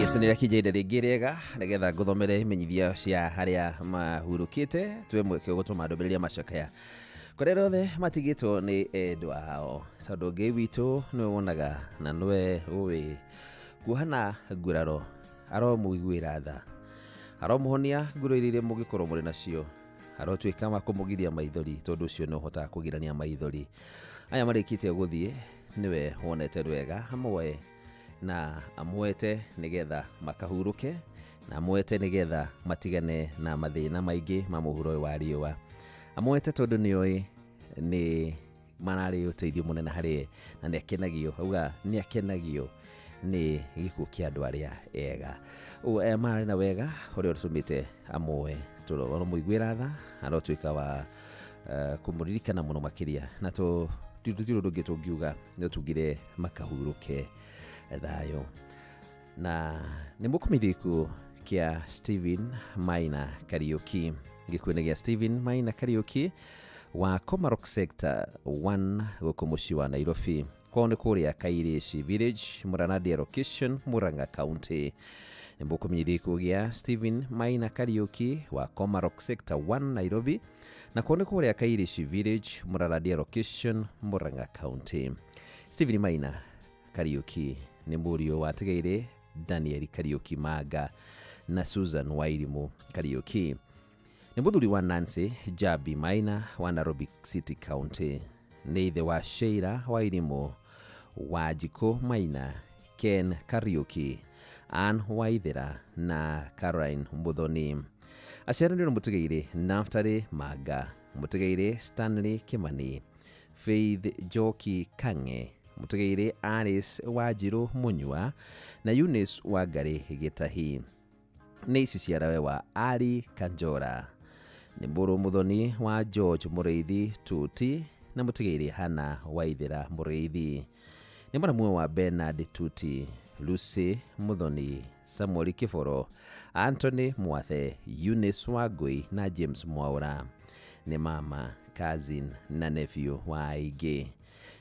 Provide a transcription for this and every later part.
Yes, nä rĩakinya ihinda rĩngĩ rĩega nĩgetha ngũthomere imenyithia cia harĩa mahurũkĩte tuwe mweke gũtũma ndũmĩrĩri ya macakaya kũrĩa othe matigĩtwo nĩ endwa ao, tondũ Ngai witũ nĩwe wonaga na nĩwe ũĩ kuohana nguraro. Aromũiguĩra tha, aromũhonia nguraro iria mũngĩkorwo mũrĩ nacio, arotuĩka wa kũmũgiria maithori, tondũ ũcio nĩ ũhotaga kũgirania maithori. Aya marĩkĩtie gũthiĩ nĩwe wonete rwega amoe na amwete nĩgetha makahurũke, na amwete nĩgetha matigane na mathĩna maingĩ ma mũhuro ũyũ wa riũa. Amwete tondũ nĩoĩ nĩ mararĩ ũteithio mũnene harĩ na nĩ akenagio, auga nĩ akenagio nĩ gĩkuũ kĩa andũ arĩa ega. Ũguo aya marĩ na wega ũrĩa ũtũmĩte amoe, tũromũiguĩra tha, arotuĩka wa kũmũririkana mũno makĩria, na tũtirĩ ũndũ ũngĩ tũngiuga no tugire makahurũke thayũ. Na nĩ mũkũmithia gĩkuũ kĩa Stephen Maina Kariuki. Gĩkuũ-inĩ gĩa Stephen Maina Kariuki wa Komarok Sector 1 gũkũ mũciĩ wa Nairobi, kwao nĩ kũrĩa Kairĩci Village, Mũranadia Location, Murang'a County. Nĩ mũkũmenyithia gĩkuũ gĩa Stephen Maina Kariuki wa Komarok Sector 1 Nairobi, na kwao nĩ kũrĩa Kairĩci Village, Mũranadia Location, Murang'a County. Stephen Maina Kariuki nĩ mũriũ wa Tigairĩ Daniel Kariuki Manga na Susan Wairimu Kariuki. Nĩ mũthuri wa Nancy Jabi Maina wa Nairobi City County. Nĩ ithe wa Sheila Wairimu, Wanjikũ Maina, Ken Kariuki, Ann Waithera na Caroline Muthoni. Aciaranĩirwo na mũtigairĩ Naftali Manga, mũtigairĩ Stanley Kimani, Faith Njoki Kang'e, mũtigairĩ Alice Wanjirũ Mũnyua na Eunice Wangari Gĩtahi. Nĩ ici ciarawe wa Ali Kanjora. Nĩ mũrũ mũthoni wa George Mũrĩithi Tuti na mũtigairĩ Hannah Waithera Mũrĩithi. Nĩ mũramwe wa Bernard Tuti, Lucy Muthoni, Samuel Kĩboro, Anthony Mwathe, Eunice Wangui na James Mwaura. Nĩ mama, cousin na nephew wa aingĩ.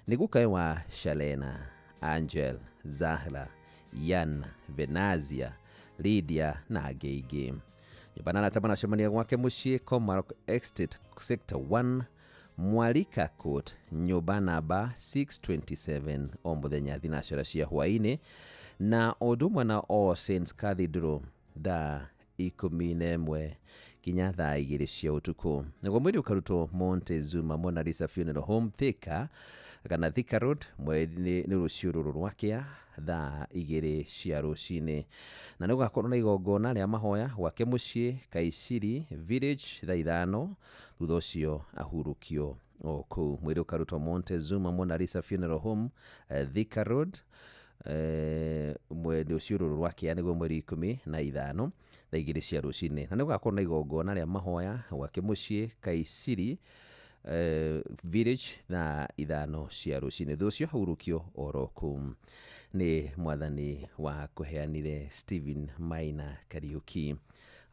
Nĩ gukawe wa Shalena, Angel, Zahra, Yan, Venazia, Lydia na angĩ aingĩ. Nyũmba na arata maracemania gwake mũciĩ Komarok Estate Sector 1, Mwalika Court, nyũmba namba 627, o mũthenya thinacara cia hwaĩ-inĩ, na o ũndũ ũmwe na All Saints Cathedral thaa 11 nginya thaa 2 cia ũtukũ. Naguo mwĩrĩ ũkarutwo Montezuma Mona Lisa Funeral Home Thika kana Thika Road mweri nĩ rũciũ rũrũ rwakĩa thaa 2 cia rũcinĩ, na nĩ gũgakorwo na igongona rĩa mahoya gwake mũciĩ Kaiciri Village thaa 5, thutha ũcio ahurũkio o kũu. Mwĩrĩ ũkarutwo Montezuma Mona Lisa Funeral Home, Thika Road, mweri ũcio rũrũ rwakĩa nĩguo mweri 15 thaa 2 cia rũcinĩ, na nĩ gũgakorwo na igongona rĩa mahoya gwake mũciĩ Kaiciri Village thaa 5 cia rũcinĩ, thutha ũcio ahurũkio oro kũu. Nĩ mwathani wa kũheanire Stephen Maina Kariuki,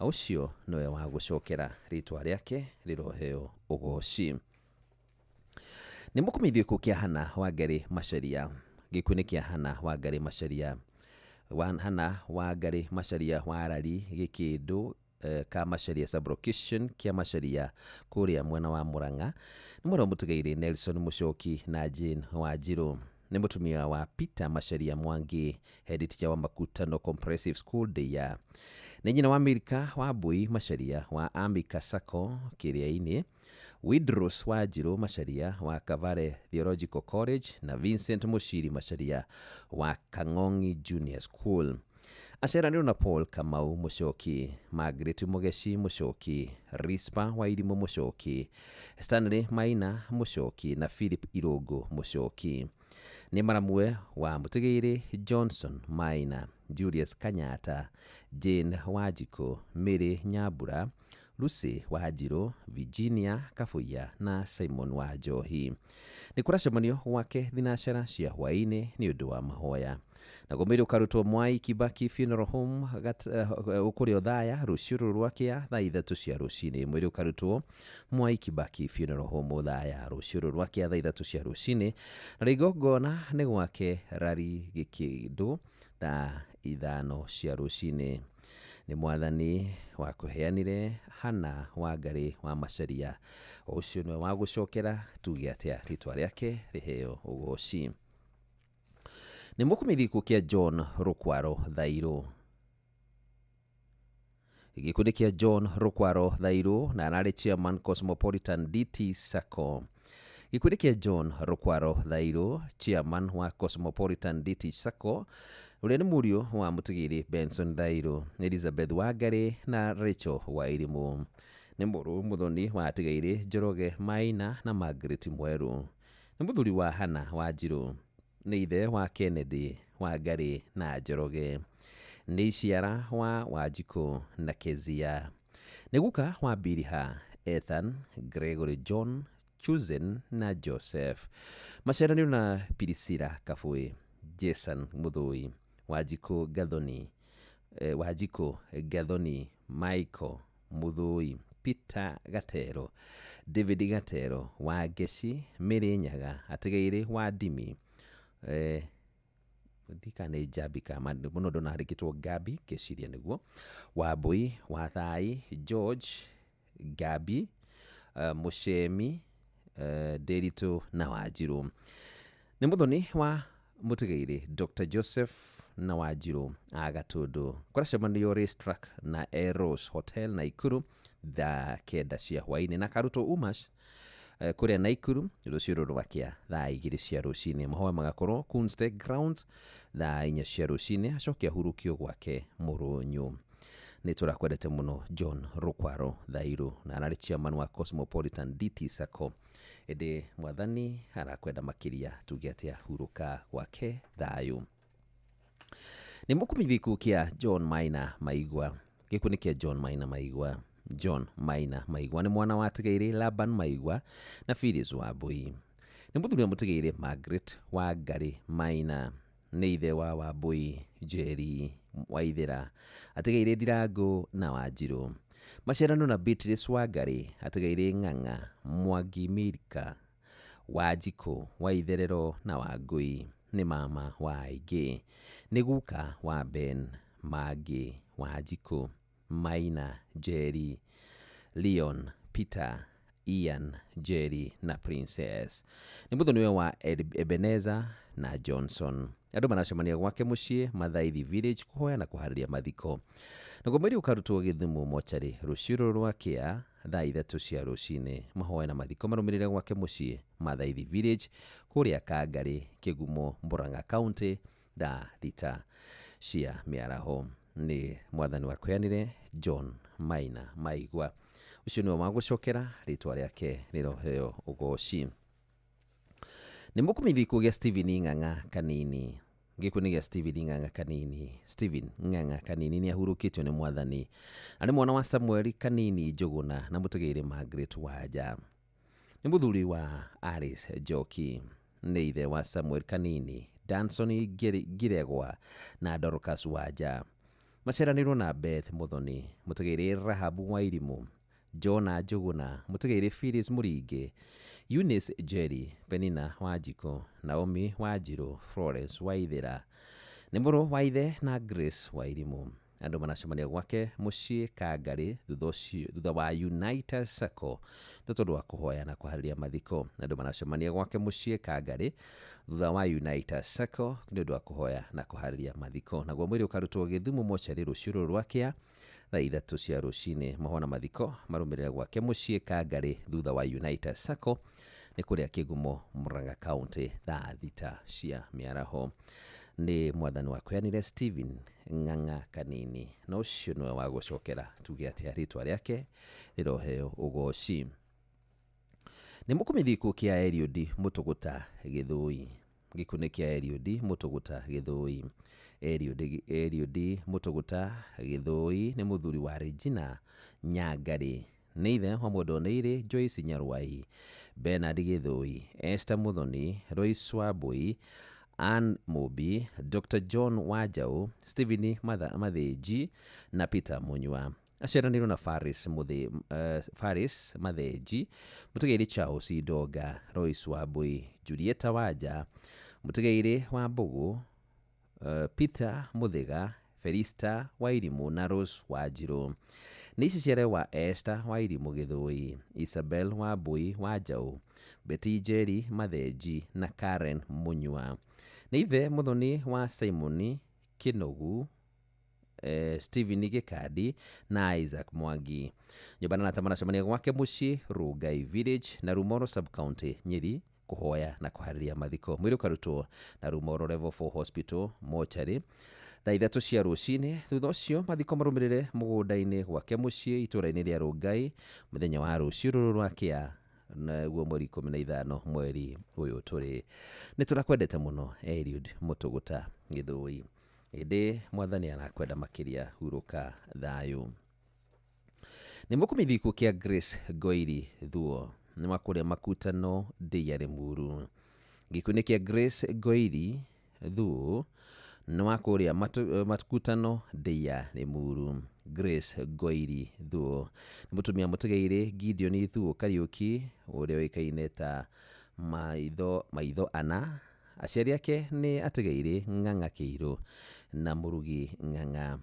ũcio nĩwe wa gũcokera rĩtwa rĩake rĩroheo ũgoci. Nĩ mũkũmenyithio gĩkuũ kĩa Hannah Wangari Macharia. Gĩkuũ nĩ kĩa Hannah Wangari Macharia. Hannah Wangari Macharia wa Arari Gĩkĩndũ, ka Macharia sublocation kĩa Macharia kũrĩa mwena wa Murang'a. Nĩ mwana wa mũtigairĩ Nelson Mũchoki na Jane Wanjirũ. Nĩ mũtumia wa Peter Macharia Mwangi, head teacher wa Makutano Comprehensive School Ndeia. Nĩ nyina wa Milka Wambui Macharia wa Amika Sacco Kĩrĩa-inĩ, Widros Wanjirũ Macharia wa Kavare Theological College na Vincent Mushiri Macharia wa Kang'ong'i Junior School. Aciaranĩirwo na Paul Kamau Mũchoki, Margaret Mũgeci Mũchoki, Rispa Wairimũ Mũchoki, Stanley Maina Mũchoki na Philip Irũngũ Mũchoki. Nĩ maramwe wa mũtigairĩ Johnson Maina, Julius Kanyata, Jane Wanjikũ, Mary Nyambura, Lucy Wanjirũ, Virginia Kabuya na Simon wa Njohi. Nĩ kũracemanio gwake thinacara cia hwaĩ-inĩ nĩ ũndũ wa mahoya. Naguo mwĩrĩ ũkarutwo Mwai Kibaki Funeral Home kũrĩa Othaya rũciũ rũrũ rwa kĩa thaa 3 cia rũcinĩ. Mwĩrĩ ũkarutwo Mwai Kibaki Funeral Home Othaya rũciũ rũrũ rwa kĩa thaa 3 cia rũcinĩ. Na igongona nĩ gwake Rari Gĩkĩndũ thaa 5 cia rũcinĩ. Nĩ mwathani wakũheanire Hana Wangari wa Macharia, ũcio nĩwe wa gũcokera tuge atĩa rĩtwa rĩake rĩheo ũgoci. Nĩ mũkũmithia gĩkuũ kĩa John Rukwaro Thairũ. Gĩkundi kĩa John Rukwaro Thairũ na ararĩ chairman Cosmopolitan DT Sacco. Gĩkundi kĩa John Rukwaro Thairũ, chairman wa Cosmopolitan DT Sacco, ũrĩa nĩ mũriũ wa mũtigĩrĩ Benson Thairũ, Elizabeth Wangari na Rachel Wairimu. Nĩ mũrũ mũthoni wa atigairĩ Njoroge Maina na Margaret Mwerũ. Nĩ mũthuri wa Hannah Wanjirũ. Nĩ ithe wa Kennedy Wangari na Njoroge. Nĩ iciara wa Wanjikũ na Kezia. Nĩ guka wa Biriha, Ethan, Gregory John, Chuzen na Joseph. Maciaranĩrio na Priscilla Kabui, Jason Muthui, Wanjikũ Gathoni, Wanjikũ Gathoni, Michael Muthui, Peter Gatero, David Gatero, Wangeci Mĩrĩnyaga, atigairĩ wa Ndimi, ndikana nĩ Njambi kama mũno ndona handĩkĩtwo Gabi ngeciria nĩguo, Wambui Wathai, George Gabi, Mũcemi, Nderitu na Wanjirũ. Nĩ mũthoni wa mũtigairĩ Dr. Joseph na Wanjirũ a Gatũndũ. Kũracemanio Racetrack na Eros Hotel Naikuru thaa 9 cia hwaĩ-inĩ na karutwo Umash kũrĩa Naikuru rũciũ rũrũ rwakĩa thaa 2 cia rũcinĩ. Mahoya magakorwo Kunste Grounds thaa 4 cia rũcinĩ, acoke ahurũkio gwake Mũrũnyũ. Nĩ tũrakwendete mũno John Rukwaro Thairũ na ararĩ chairman wa Cosmopolitan DT Sacco. Ĩndĩ mwathani arakwenda makĩria tuge atĩa hurũka gwake thayũ. Nĩ mũkũmithia gĩkuũ kĩa John Maina Maigua. Gĩkuũ nĩ kĩa John Maina Maigua. John Maina Maigua nĩ mwana wa atigairĩ Laban Maigua na Phyllis Wambui. Nĩ mũthuri wa mũtigairĩ Margaret Wangari Maina. Nĩ ithe wa Wambui Njeri Waithera, atigairĩ Ndirango na Wanjirũ. Maciarano na Beatrice Wangari, atigairĩ Ng'ang'a, Mwangi Milka, Wanjikũ Waitherero na Wangui. Nĩ mama wa aingĩ. Nĩ guka wa Ben Mangĩ, Wanjikũ, Maina, Njeri, Leon, Peter, Ian, Jerry na Princess. Nĩ mũthoniwe wa Ebenezer na Johnson. Andũ maracemania gwake mũciĩ Mathaithi Village kũhoya na kũharĩria mathiko. Naguo mwĩrĩ ũkarutwo Gĩthumo mocarĩ rũciũ rũrũ rwa kĩa thaa 3 cia rũcinĩ. Mahoya na mathiko marũmĩrĩre gwake mũciĩ Mathaithi Village kũrĩa Kangarĩ, Kĩgumo, Murang'a County thaa 6 cia mĩaraho. Nĩ mwathani wakũheanire John Maina Maigua. Ũcio nĩwe wa gũcokera rĩtwa rĩake rĩroheo ũgoci. Nĩ mũkũmithia gĩkuũ gĩa Stephen Ng'ang'a Kanini. Gĩkuũ nĩ gĩa Stephen Ng'ang'a Kanini. Stephen Ng'ang'a Kanini nĩ ahurũkĩtio nĩ mwathani. Na nĩ mwana wa Samuel Kanini Njũgũna na mũtigairĩ Margaret Wanja. Nĩ mũthuri wa Alice Njoki. Nĩ ithe wa Samuel Kanini, Danson Ngiregwa na Dorcas Wanja. Maciaranĩirwo na Beth Muthoni, mũtigairĩ Rahabu Wairimu, Jona Njũgũna, mũtigairĩ Phyllis Mũringĩ, Eunice Njeri, Penina Wanjikũ, Naomi Wanjirũ, Florence Waithera. Nĩ mũrũ wa ithe na Grace Wairimu. Andũ maracemania gwake mũciĩ Kangarĩ thutha wa United Sacco nĩ tondũ wa kũhoya na kũharĩria mathiko. Andũ maracemania gwake mũciĩ Kangarĩ thutha wa United Sacco nĩ ũndũ wa kũhoya na kũharĩria mathiko. Naguo mwĩrĩ ũkarutwo Gĩthumo mocarĩ rũciũ rũrũ rwa kĩa thaa 3 cia rũcinĩ. Mahoya na mathiko marũmĩrĩre gwake mũciĩ Kangarĩ thutha wa United Sacco nĩ kũrĩa Kĩgumo, Murang'a County thaa 6 cia mĩaraho. Nĩ mwathani wakũheanire Stephen Ng'ang'a Kanini na ũcio nĩwe wa gũcokera tuge atĩa rĩtwa rĩake rĩroheo ũgoci. Nĩ mũkũmithia gĩkuũ kĩa Eliud Mũtũgũta Gĩthũi. Gĩkuũ nĩ kĩa Eliud Mũtũgũta Gĩthũi. Eliud Mũtũgũta Gĩthũi nĩ mũthuri wa Regina Nyangarĩ. Nĩ ithe wa Mwendwa-Nĩirĩ Joyce Nyarwai, Bernard Gĩthũi, Esther Muthoni, Lois Wambui, Ann Mũmbi, Dr. John Wanjaũ, Stephen Mathĩnji na Peter Munyua. Aciaranĩirwo na Faris Mathĩnji, Mũtigairĩ Charles Ndonga, Lois Wambui, Julieta Wanja, Mũtigairĩ Wambũgũ, Peter Mũthĩga, Felista Wairimũ na Rose Wanjirũ. Nĩ ici ciare wa Esther Wairimũ Gĩthũi, Isabel Wambui Wanjaũ, Betty Njeri Mathĩnji na Karen Munyua. Nĩ ithe Mũthoni wa Simon Kĩnogu, Stephen Gĩkandi na Isaac Mwangi. Nyũmba na arata maracemania gwake mũciĩ Rungai Village na Rumoro Sub-County, Nyeri, kũhoya na kũharĩria mathiko. Mwĩrĩ ũkarutwo na Rumoro Level 4 Hospital mochari thaa 3 cia rũcinĩ. Thutha ũcio mathiko marũmĩrĩre mũgũnda-inĩ gwake mũciĩ itũũra-inĩ rĩa Rungai mũthenya wa rũciũ rũrũ rwa kĩa naguo mweri 15 mweri ũyũ tũrĩ. Nĩ tũrakwendete mũno Eliud Mũtũgũta Gĩthũi, ĩndĩ mwathani arakwenda makĩria. Hurũka thayũ. Nĩ mũkũmithia gĩkuũ kĩa Grace Ngoiri Thuo, nĩ wa kũrĩa Makutano Ndĩa Limuru. Gĩkuũ nĩ kĩa Grace Ngoiri Thuo, nĩ wa kũrĩa Makutano Ndĩa Limuru. Grace Ngoiri Thuo nĩ mũtumia mũtigairĩ Gideon Thuo Kariũki, ũrĩa ũĩkaine ta maitho ana. Aciari ake nĩ atigairĩ Ng'ang'a Kĩirũ na Mũrugi Ng'ang'a.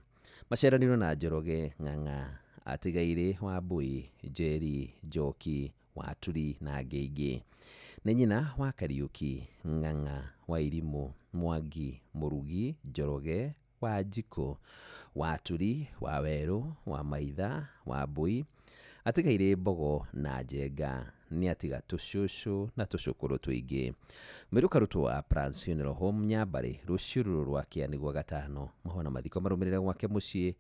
Maciaranĩirwo na Njoroge Ng'ang'a, atigairĩ Wambui, Njeri, Njoki, Waturi na angĩ aingĩ. Nĩ nyina wa Kariũki, Ng'ang'a, Wairimũ, Mwangi, Mũrugi, Njoroge, Wanjikũ, Waturi, Wawerũ, Wamaitha, Wambui, atigairĩ Mbogo na Njenga. Nĩ atiga tũcũcũ na tũcũkũrũ tũingĩ. Mwĩrĩ ũkarutwo Aprans Funeral Home Nyambarĩ rũciũ rũrũ rwa kĩa nĩguo gatano. Mahona mathiko marũmĩrĩre gwake mũciĩ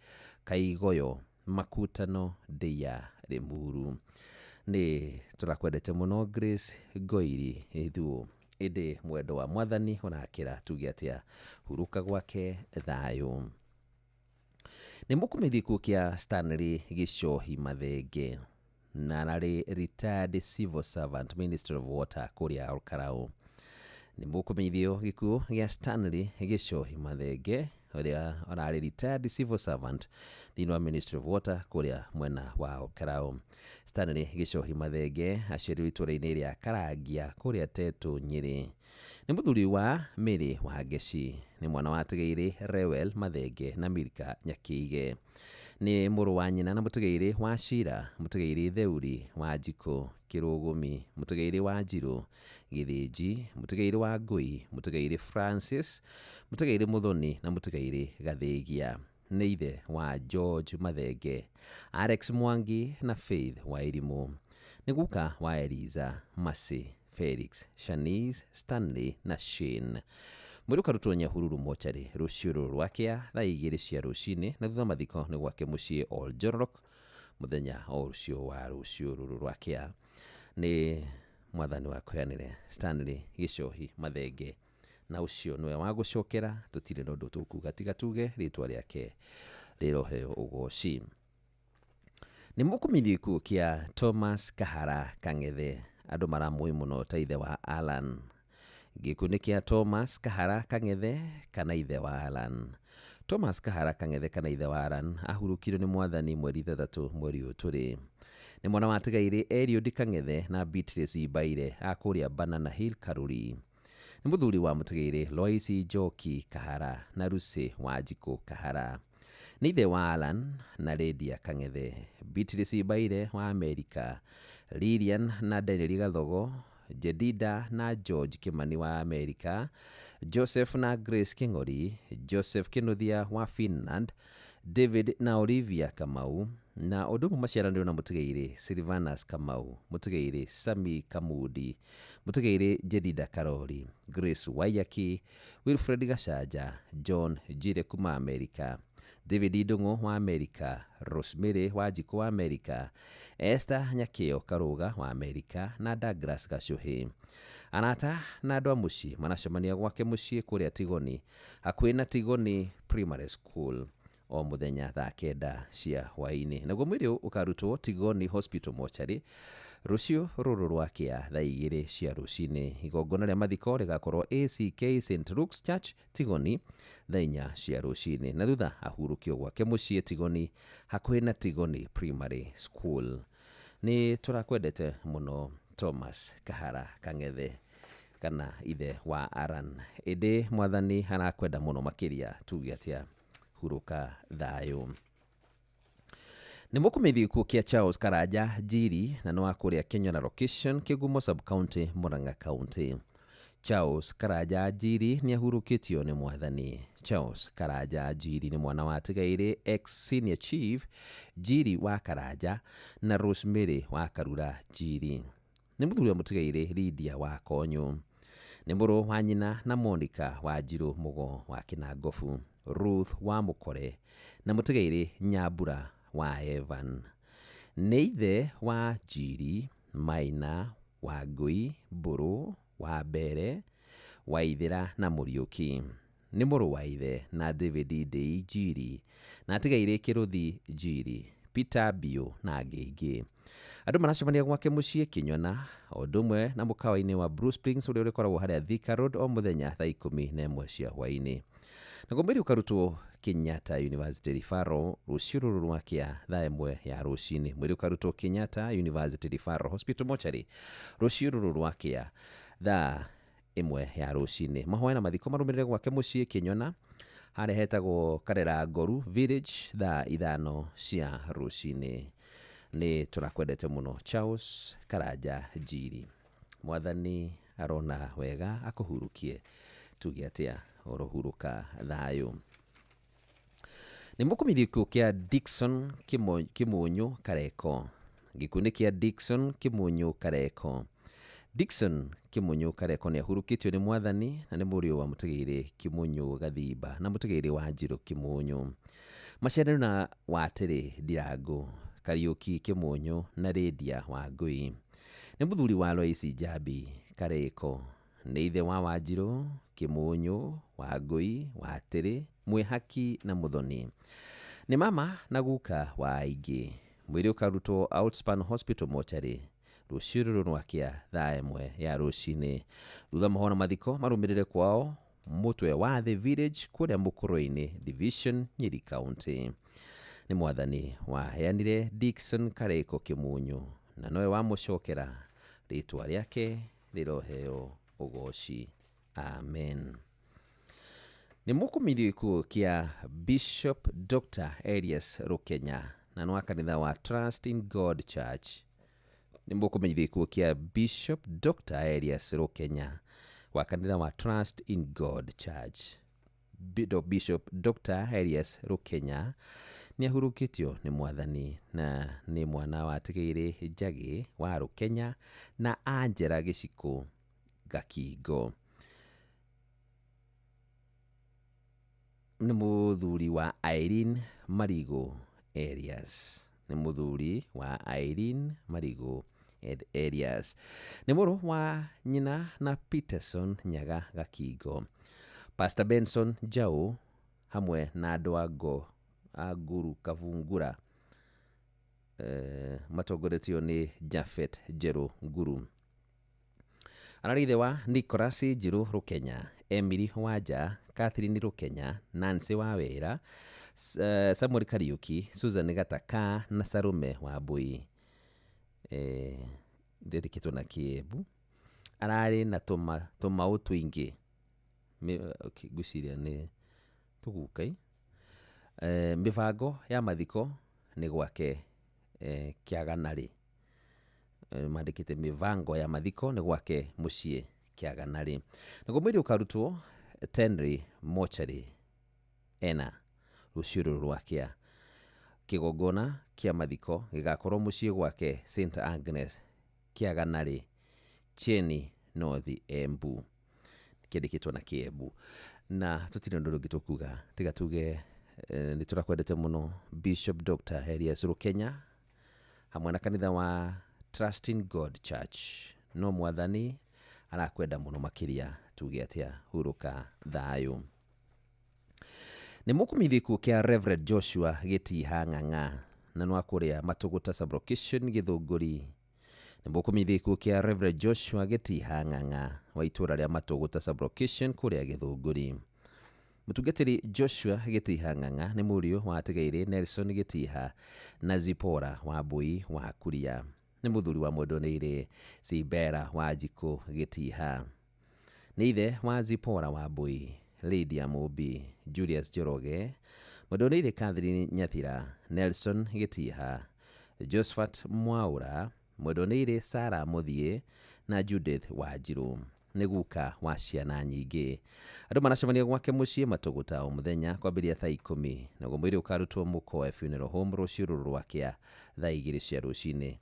Kaigoyo Makutano Ndĩa Limuru. Nĩ tũrakwendete mũno Grace Ngoiri Thuo, ĩndĩ mwendo wa mwathani ũrakĩra tuge atĩa, hurũka gwake thayũ. Nĩ mũkũmithia gĩkuũ kĩa Stanley Gĩcohi Mathenge, na ararĩ retired civil servant, Ministry of Water kũrĩa Olkalau. Nĩ mũkũmenyithio gĩkuũ gĩa Stanley Gĩcohi Mathenge, ũrĩa ararĩ retired civil servant thĩinĩ wa Ministry of Water kũrĩa mwena wa Olkalau. Stanley Gĩcohi Mathenge aciarirwo itũũra-inĩ rĩa Karangia kũrĩa Tetu, Nyĩrĩ. Nĩ mũthuri wa Mary Wangeci. Nĩ mwana wa Atigairĩ Rewel Mathenge na Milka Nyakĩige. Nĩ mũrũ wa nyina na mũtigairĩ wa Shira, mũtigairĩ Theuri Wanjikũ Kĩrũgũmi, mũtigairĩ Wanjirũ Gĩthĩnji, mũtigairĩ wa Ngũi, mũtigairĩ Francis, mũtigairĩ Mũthoni na mũtigairĩ Gathĩgia. Nĩ ithe wa George Mathenge, Alex Mwangi na Faith Wairimũ. Nĩ guka wa Eliza, Mercy, Felix, Shanice, Stanley na Shane. Mwĩrĩ ũkarutwo Nyahururu mochari rũciũ rũrũ rwa kĩa thaa 2 cia rũcinĩ, na thutha mathiko nĩ gwake mũciĩ Oljororok mũthenya o rũciũ wa rũciũ rũrũ rwa kĩa. Nĩ mwathani wa kũheanĩre Stanley Gĩcohi Mathenge, na ũcio nĩwe wa gũcokera. Tũtirĩ na ũndũ tũkuga tiga tuge rĩtwa rĩake rĩroheo ũgoci. Nĩ mũkũmithia gĩkuũ kĩa Thomas Kahara Kang'ethe, andũ maramũĩ mũno ta ithe wa Alan. Gĩkuũ nĩ kĩa Thomas Kahara Kang'ethe kana ithe wa Alan. Thomas Kahara Kang'ethe kana ithe wa Alan ahurũkirio nĩ mwathani mweri 6 mweri ũyũ tũrĩ. Nĩ mwana wa Atigairĩ Eliud Kang'ethe na Beatrice Mbaire a kũrĩa Banana Hill, Karuri. Nĩ mũthuri wa mũtigairĩ Lois Njoki Kahara na Lucy Wanjikũ Kahara. Nĩ ithe wa Alan na Lydia Kang'ethe, Beatrice Mbaire wa Amerika, Lilian na Daniel Gathogo, Jedida na George Kimani wa Amerika, Joseph na Grace King'ori, Joseph Kinuthia wa Finland, David na Olivia Kamau, na ũndũ ũmwe maciaranĩirwo na mũtigairĩ Silvanus Kamau, mũtigairĩ Sami Kamudi, mũtigairĩ Jedida Karori, Grace Waiyaki, Wilfred Gacanja, John Njire kuma Amerika, David Ndung'u wa Amerika, Rosemary Wanjikũ wa Amerika, Esther Nyakĩo Karũga wa Amerika na Douglas Gacuhi. Arata na andũ a mũciĩ maracemania gwake mũciĩ kũrĩa Tigoni, hakuhĩ na Tigoni Primary School o mũthenya thaa 9 cia hwaĩ-inĩ. Naguo mwĩrĩ ũkarutwo Tigoni Hospital Mortuary rũciũ rũrũ rwakĩa thaa 2 cia rũcinĩ. Igongona rĩa mathiko rĩgakorwo ACK St Luke's Church Tigoni thaa 4 cia rũcinĩ, na thutha ahurũkio gwake mũciĩ Tigoni hakuhĩ na Tigoni Primary School. Nĩ tũrakwendete mũno Thomas Kahara Kang'ethe, kana ithe wa Aran, ĩndĩ mwathani arakwenda mũno makĩria, tuge atĩa, hurũka thayũ. Nĩ mũkũmenyithia gĩkuũ kĩa Charles Karanja Njiri, na nĩ wa kũrĩa Kenyona location, Kĩgumo sub county, Murang'a county. Charles Karanja Njiri nĩ ahurũkĩtio nĩ mwathani. Charles Karanja Njiri nĩ mwana wa Tigairĩ ex senior chief Njiri wa Karanja na Rosemary wa Karura Njiri. Nĩ mũthuri wa mũtigairĩ Lydia wa Konyo. Nĩ mũrũ wa nyina na Monica wa Njirũ Mũgo wa Kĩnangobu, Ruth wa Mũkore na mũtigairĩ Nyambura wa Evan. Nĩ ithe wa Njiri, Maina, Wangũi, Mbũrũ, wa Mbere, Waithĩra na Mũriũki. Nĩ mũrũ wa ithe na David Ndĩi Njiri na atigairĩ Kĩrũthi Njiri, Peter Biũ na angĩ aingĩ. Andũ maracemania gwake mũciĩ Kĩnyona, o ũndũ ũmwe na mũkawa-inĩ wa Blue Springs ũrĩa ũrĩkoragwo harĩa Thika Road o mũthenya thaa 11 cia hwaĩ-inĩ. Naguo mwĩrĩ ũkarutwo Kenyatta University Referral rũciũ rũrũ rwakĩa thaa 1 ya rũcinĩ. Mwĩrĩ ũkarutwo Kenyatta University Referral Hospital Mortuary rũciũ rũrũ rwakĩa thaa 1 ya rũcinĩ. Mahoya na mathiko marũmĩrĩre gwake mũciĩ Kĩnyona harĩa hetagwo Karera Ngoru Village thaa 5 cia rũcinĩ. Nĩ tũrakwendete mũno Charles Karanja Njiri. Mwathani arona wega akũhurukie, tuge atĩa, ũrohurũka thayũ. Nĩ mũkũmenyithia gĩkuũ kĩa Dickson Kĩmũnyũ Kareko. Gĩkuũ nĩ kĩa Dickson Kĩmũnyũ Kareko. Dickson Kĩmũnyũ Kareko nĩ ahurũkĩtio nĩ mwathani na nĩ mũriũ wa mũtigairĩ Kĩmũnyũ Gathimba na mũtigairĩ wa Njirũ Kĩmũnyũ. Maciaranĩirwo na Watĩrĩ Ndirangũ, Kariũki Kĩmũnyũ na Lydia Wangũi. Nĩ mũthuri wa Lois Njambi Kareko. Nĩ ithe wa Wanjirũ, Kĩmũnyũ, Wangũi, Watĩrĩ, Mwĩhaki na Mũthoni. Nĩ mama na guka wa aingĩ. Mwĩrĩ ũkarutwo Outspan Hospital Mortuary rũciũ rũrũ rwakĩa thaa 1 ya rũcinĩ. Thutha mahoya na mathiko marũmĩrĩre kwao mũtwe wa The Village kũrĩa Mũkũrwe-inĩ Division, Nyeri County. Nĩ mwathani waheanire Dickson Kareko Kĩmũnyũ na nowe wamũcokera, rĩtwa rĩake rĩroheo ũgoci. Amen. Nĩ mũkũmenyithio gĩkuũ kĩa Bishop Dr. Elias Rũkenya na nĩ wa kanitha wa Trust in God Church. Nĩ mũkũmenyithio gĩkuũ kĩa Bishop Dr. Elias Rũkenya wa kanitha wa Trust in God Church. Bishop Dr. Elias Rũkenya nĩ ahurũkĩtio nĩ mwathani na nĩ mwana wa Tigĩrĩ Njagĩ wa Rũkenya na Angela Gĩcikũ Gakingo. Nĩ mũthuri wa Irene Marigo Elias. Nĩ mũthuri wa Irene Marigo Elias. Nĩ mũrũ wa nyina na Peterson Nyaga Gakingo. Pastor Benson Njau hamwe na andũ a Nguru Kavungura matongoretio nĩ Japhet Njerũ Nguru. Ararĩ ithe wa Nicholas Njirũ Rũkenya, Emily Wanja, Catherine Rũkenya, Nancy Wawĩra, Samuel Kariũki, Susan Gataka na Salome Wambui. Ndĩrĩkĩtwo na Kĩembu. Ararĩ na tũmaũ tũingĩ. Ngwĩciria nĩ tũgukai. Mĩbango ya mathiko nĩ gwake Kĩaganarĩ. Mandĩkĩte mĩbango ya mathiko nĩ gwake mũciĩ Kĩaganarĩ. Naguo mwĩrĩ ũkarutwo Tenry Mortuary ena rũciũ rũrũ rwakĩa. Kĩgongona kĩa mathiko gĩgakorwo mũciĩ gwake St Agnes Kĩaganarĩ, Cheni North Embu. Kĩandĩkĩtwo na Kĩembu. Na tũtirĩ ũndũ ũngĩ tũkuga tiga tuge Nĩ tũrakwendete mũno Bishop Dr. Elias Rukenya hamwe na kanitha wa Trust in God Church. No mwathani arakwenda mũno makĩria, tuge atĩa, hurũka thayũ. Nĩ mũkũmithie gĩkuũ kĩa Reverend Joshua Gĩtiha Ng'ang'a na nĩ wa kũrĩa Matũgũta sublocation Gĩthũngũri. Nĩ mũkũmithie gĩkuũ kĩa Reverend Joshua Gĩtiha Ng'ang'a wa itũũra rĩa Matũgũta sublocation kũrĩa Gĩthũngũri. Mũtungatĩri Joshua Gĩtiha Ng'ang'a nĩ mũriũ wa Atigaire Nelson Gĩtiha na Zipora wa Mbui wa Kuria. Nĩ mũthuri wa Mwendonĩire Sibera wa Njikũ Gĩtiha. Nĩ ithe wa Zipora wa Mbui, Lydia Mũmbi, Julius Njoroge, Mwendonĩire Catherine Nyathira, Nelson Gĩtiha, Josephat Mwaura, Mwendonĩire Sarah Mũthiĩ na Judith Wanjirũ. Nĩ guka wa ciana nyingĩ. Andũ maracemania gwake mũciĩ Matũgũta o mũthenya kwambĩrĩria thaa 10, naguo mwĩrĩ ũkarutwo Mũkoe Funeral Home rũciũ rũrũ rwakĩa thaa 2 cia rũcinĩ.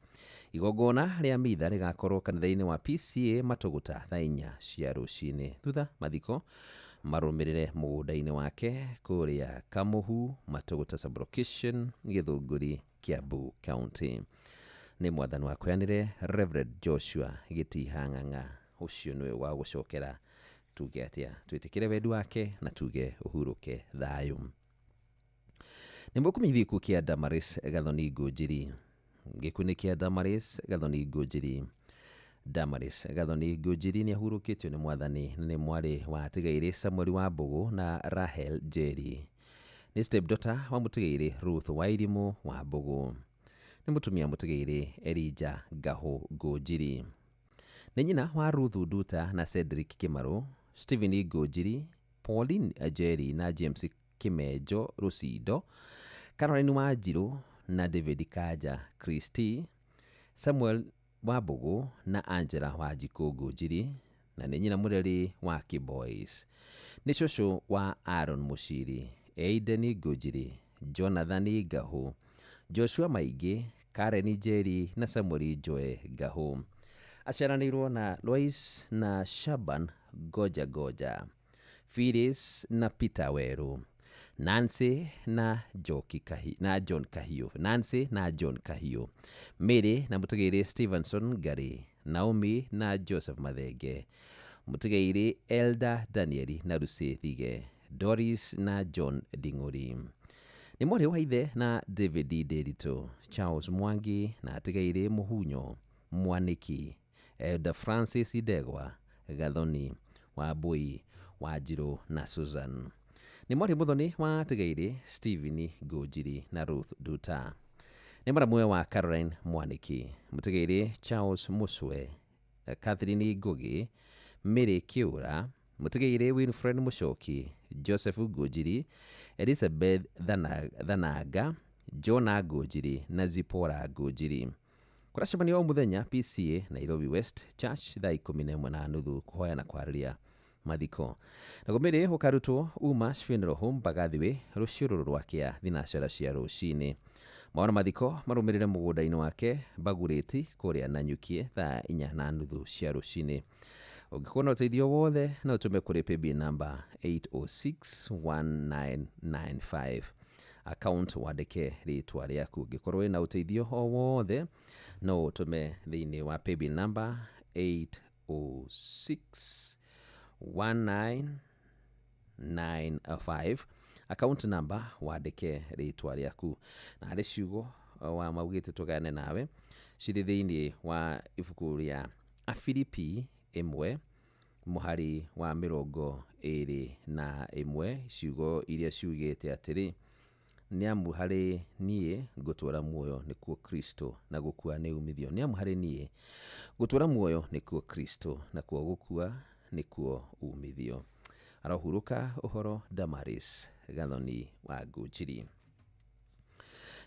Igongona rĩa mitha rĩgakorwo kanitha-inĩ wa PCA Matũgũta thaa 4 cia rũcinĩ. Thutha mathiko marũmĩrĩre mũgũnda-inĩ wake kũrĩa Kamũhu, Matũgũta sublocation, Gĩthũngũri, Kiambu County. Nĩ mwathani wakweanĩre Reverend Joshua Gĩtiha Ng'ang'a. Ũcio nĩwe wa gũcokera, tuge atĩa, twĩtĩkĩre wendi wake na tuge ũhurũke thayũ. Nĩ mũkũmenyithia gĩkuũ kĩa Damaris Gathoni Ngũnjiri. Gĩkuũ nĩ kĩa Damaris Gathoni Ngũnjiri. Damaris Gathoni Ngũnjiri nĩ ahurũkĩtio nĩ mwathani na nĩ mwarĩ wa Atigaire Samuel wa Mbũgũ na Rahel Njeri. Nĩ stepdaughter wa Mũtigaire Ruth Wairimũ wa Mbũgũ. Nĩ mũtumia Mũtigaire Elijah Ngahũ Ngũnjiri. Nĩ nyina wa Ruth Nduta na Cedric Kĩmarũ, Stephen Ngũnjiri, Pauline Njeri na James Kĩmenjo Rũcindo, Caroline Wanjirũ na David Kanja Christie, Samuel Wambũgũ na Angela Wanjikũ Ngũnjiri, na nĩ nyina mũreri wa Kĩboys. Nĩ cũcũ wa Aaron Mũciri, Aiden Ngũnjiri, Jonathan Ngahũ, Joshua Maingĩ, Karen Njeri na Samuel Joe Ngahũ. Aciaranĩirwo na Lois na Shaban Goja Goja, Phyllis na Peter Weru, Nancy na Joki Kahi, na John Kahiu, Nancy na John Kahiu, Mary na Mũtigaire Stevenson Ngari, Naomi na Joseph Mathenge, Mũtigaire Elda Danieli na Lucy Thige, Doris na John Ding'uri. Nĩ mwarĩ wa ithe na David Nderitu, Charles Mwangi na Atigaire Mũhunyo Mwaniki, Elda Francis Ndegwa, Gathoni Wambui, Wanjirũ na Susan. Nĩ mwarĩ mũthoni wa Atigaire Stephen Ngũnjiri na Ruth Nduta. Nĩ mũramwe wa Caroline Mwaniki, Mũtigaire Charles Mũcwe, Catherine Ngũgĩ, Mary Kĩũra, Mũtigaire Winfred Mũcoki, Joseph Ngũnjiri, Elizabeth Thananga, Jonah Ngũnjiri na Zipporah Ngũnjiri. Kũracemania o mũthenya PCA Nairobi West Church thaa 11:30 kũhoya na kwarĩria mathiko. Naguo mwĩrĩ ũkarutwo Umash Funeral Home Mbagathi rũciũ rũrũ rwakĩa thinacara cia rũcinĩ. Mawona mathiko marũmĩrĩre mũgũnda-inĩ wake Mbagurĩti kũrĩa Nanyukie thaa 4:30 cia rũcinĩ. Ũngĩkorwo na ũteithio wothe no ũtũme kũrĩ paybill number 8061995. Account wandĩke rĩtwa rĩaku. Ũngĩkorwo wĩna ũteithio o wothe no ũtũme thĩinĩ wa paybill number 8061995. Account number wandĩke rĩtwa rĩaku. Na harĩ ciugo wa maugĩte tũgayane nawe cirĩ thĩinĩ wa ibuku rĩa Afilipi 1 mũhari wa 21, ciugo iria ciugĩte atĩrĩ, nĩ amu harĩ niĩ ngũtũũra muoyo nĩkuo Kristo na gũkua nĩ umithio. Nĩ amu harĩ niĩ gũtũũra muoyo nĩkuo Kristo nakuo gũkua nĩkuo umithio. Arohurũka ũhoro Damaris Gathoni wa Ngũnjiri.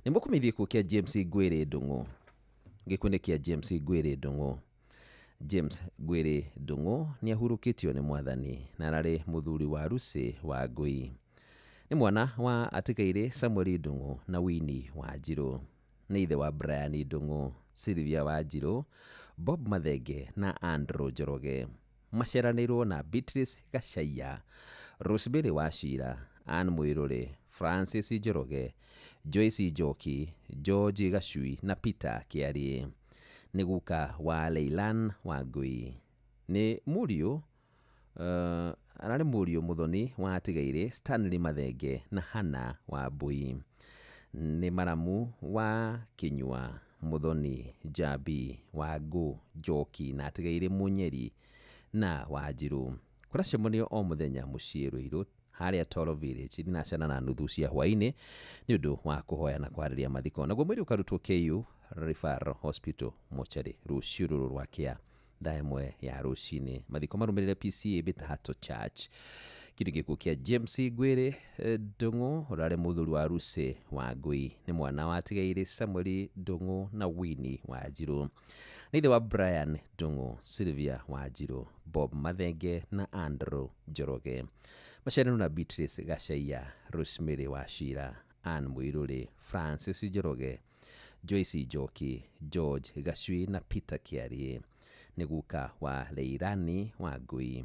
Nĩ mũkũmenyithia gĩkuũ kĩa James Ngwĩrĩ Ndung'u. Gĩkuũ nĩ kĩa James Ngwĩrĩ Ndung'u. James Ngwĩrĩ Ndung'u nĩ ahurũkĩtio nĩ mwathani na ararĩ mũthuri wa Lucy wa Ngũi. Nĩ mwana wa Atigaire Samuel Ndung'u na Winnie Wanjirũ. Nĩ ithe wa Brian Ndung'u, Sylvia Wanjirũ, Bob Mathenge na Andrew Njoroge. Maciaranĩirwo na Beatrice Gachaiya, Rosemary Wachira, Ann Mwiruri, Francis Njoroge, Joyce Njoki, George Gacui na Peter Kĩarie. Nĩ guka wa Leilan Wangui. Nĩ mũriũ ararĩ mũriũ mũthoni wa atigairĩ Stanley Mathenge na Hannah Wambui. Nĩ maramu wa Kinyua, Muthoni, Njambi, Wangũ, Njoki na atigairĩ Munyeri na Wanjiru. Kũracemanio o mũthenya mũciĩ Ruiru harĩa Toro Village thinacana na nuthu cia hwaĩ-inĩ nĩ ũndũ wa kũhoya na kwarĩria mathiko. Naguo mwĩrĩ ũkarutwo KU Referral Hospital mochari rũciũ rũrũ rwa kĩa thaa ĩmwe ya rũcinĩ. Mathiko marũmĩrĩre PCA Mĩtahato Church. Kĩndũ gĩkuũ kĩa James Ngwĩrĩ Ndung'u ũrarĩ mũthuri wa Lucy Wangui, nĩ mwana wa atigairĩ Samuel Ndung'u na Winnie Wanjiru. Nĩ ithe wa Brian Ndung'u, Sylvia Wanjiru, Bob Mathenge na Andrew Njoroge. Maciaranĩirwo na Beatrice Gachaiya, Rosemary Wachira, Ann Muiruri, Francis Njoroge, Joyce Njoki, George Gacui na Peter Kĩarie. Nĩ guka wa Leirani Wangui.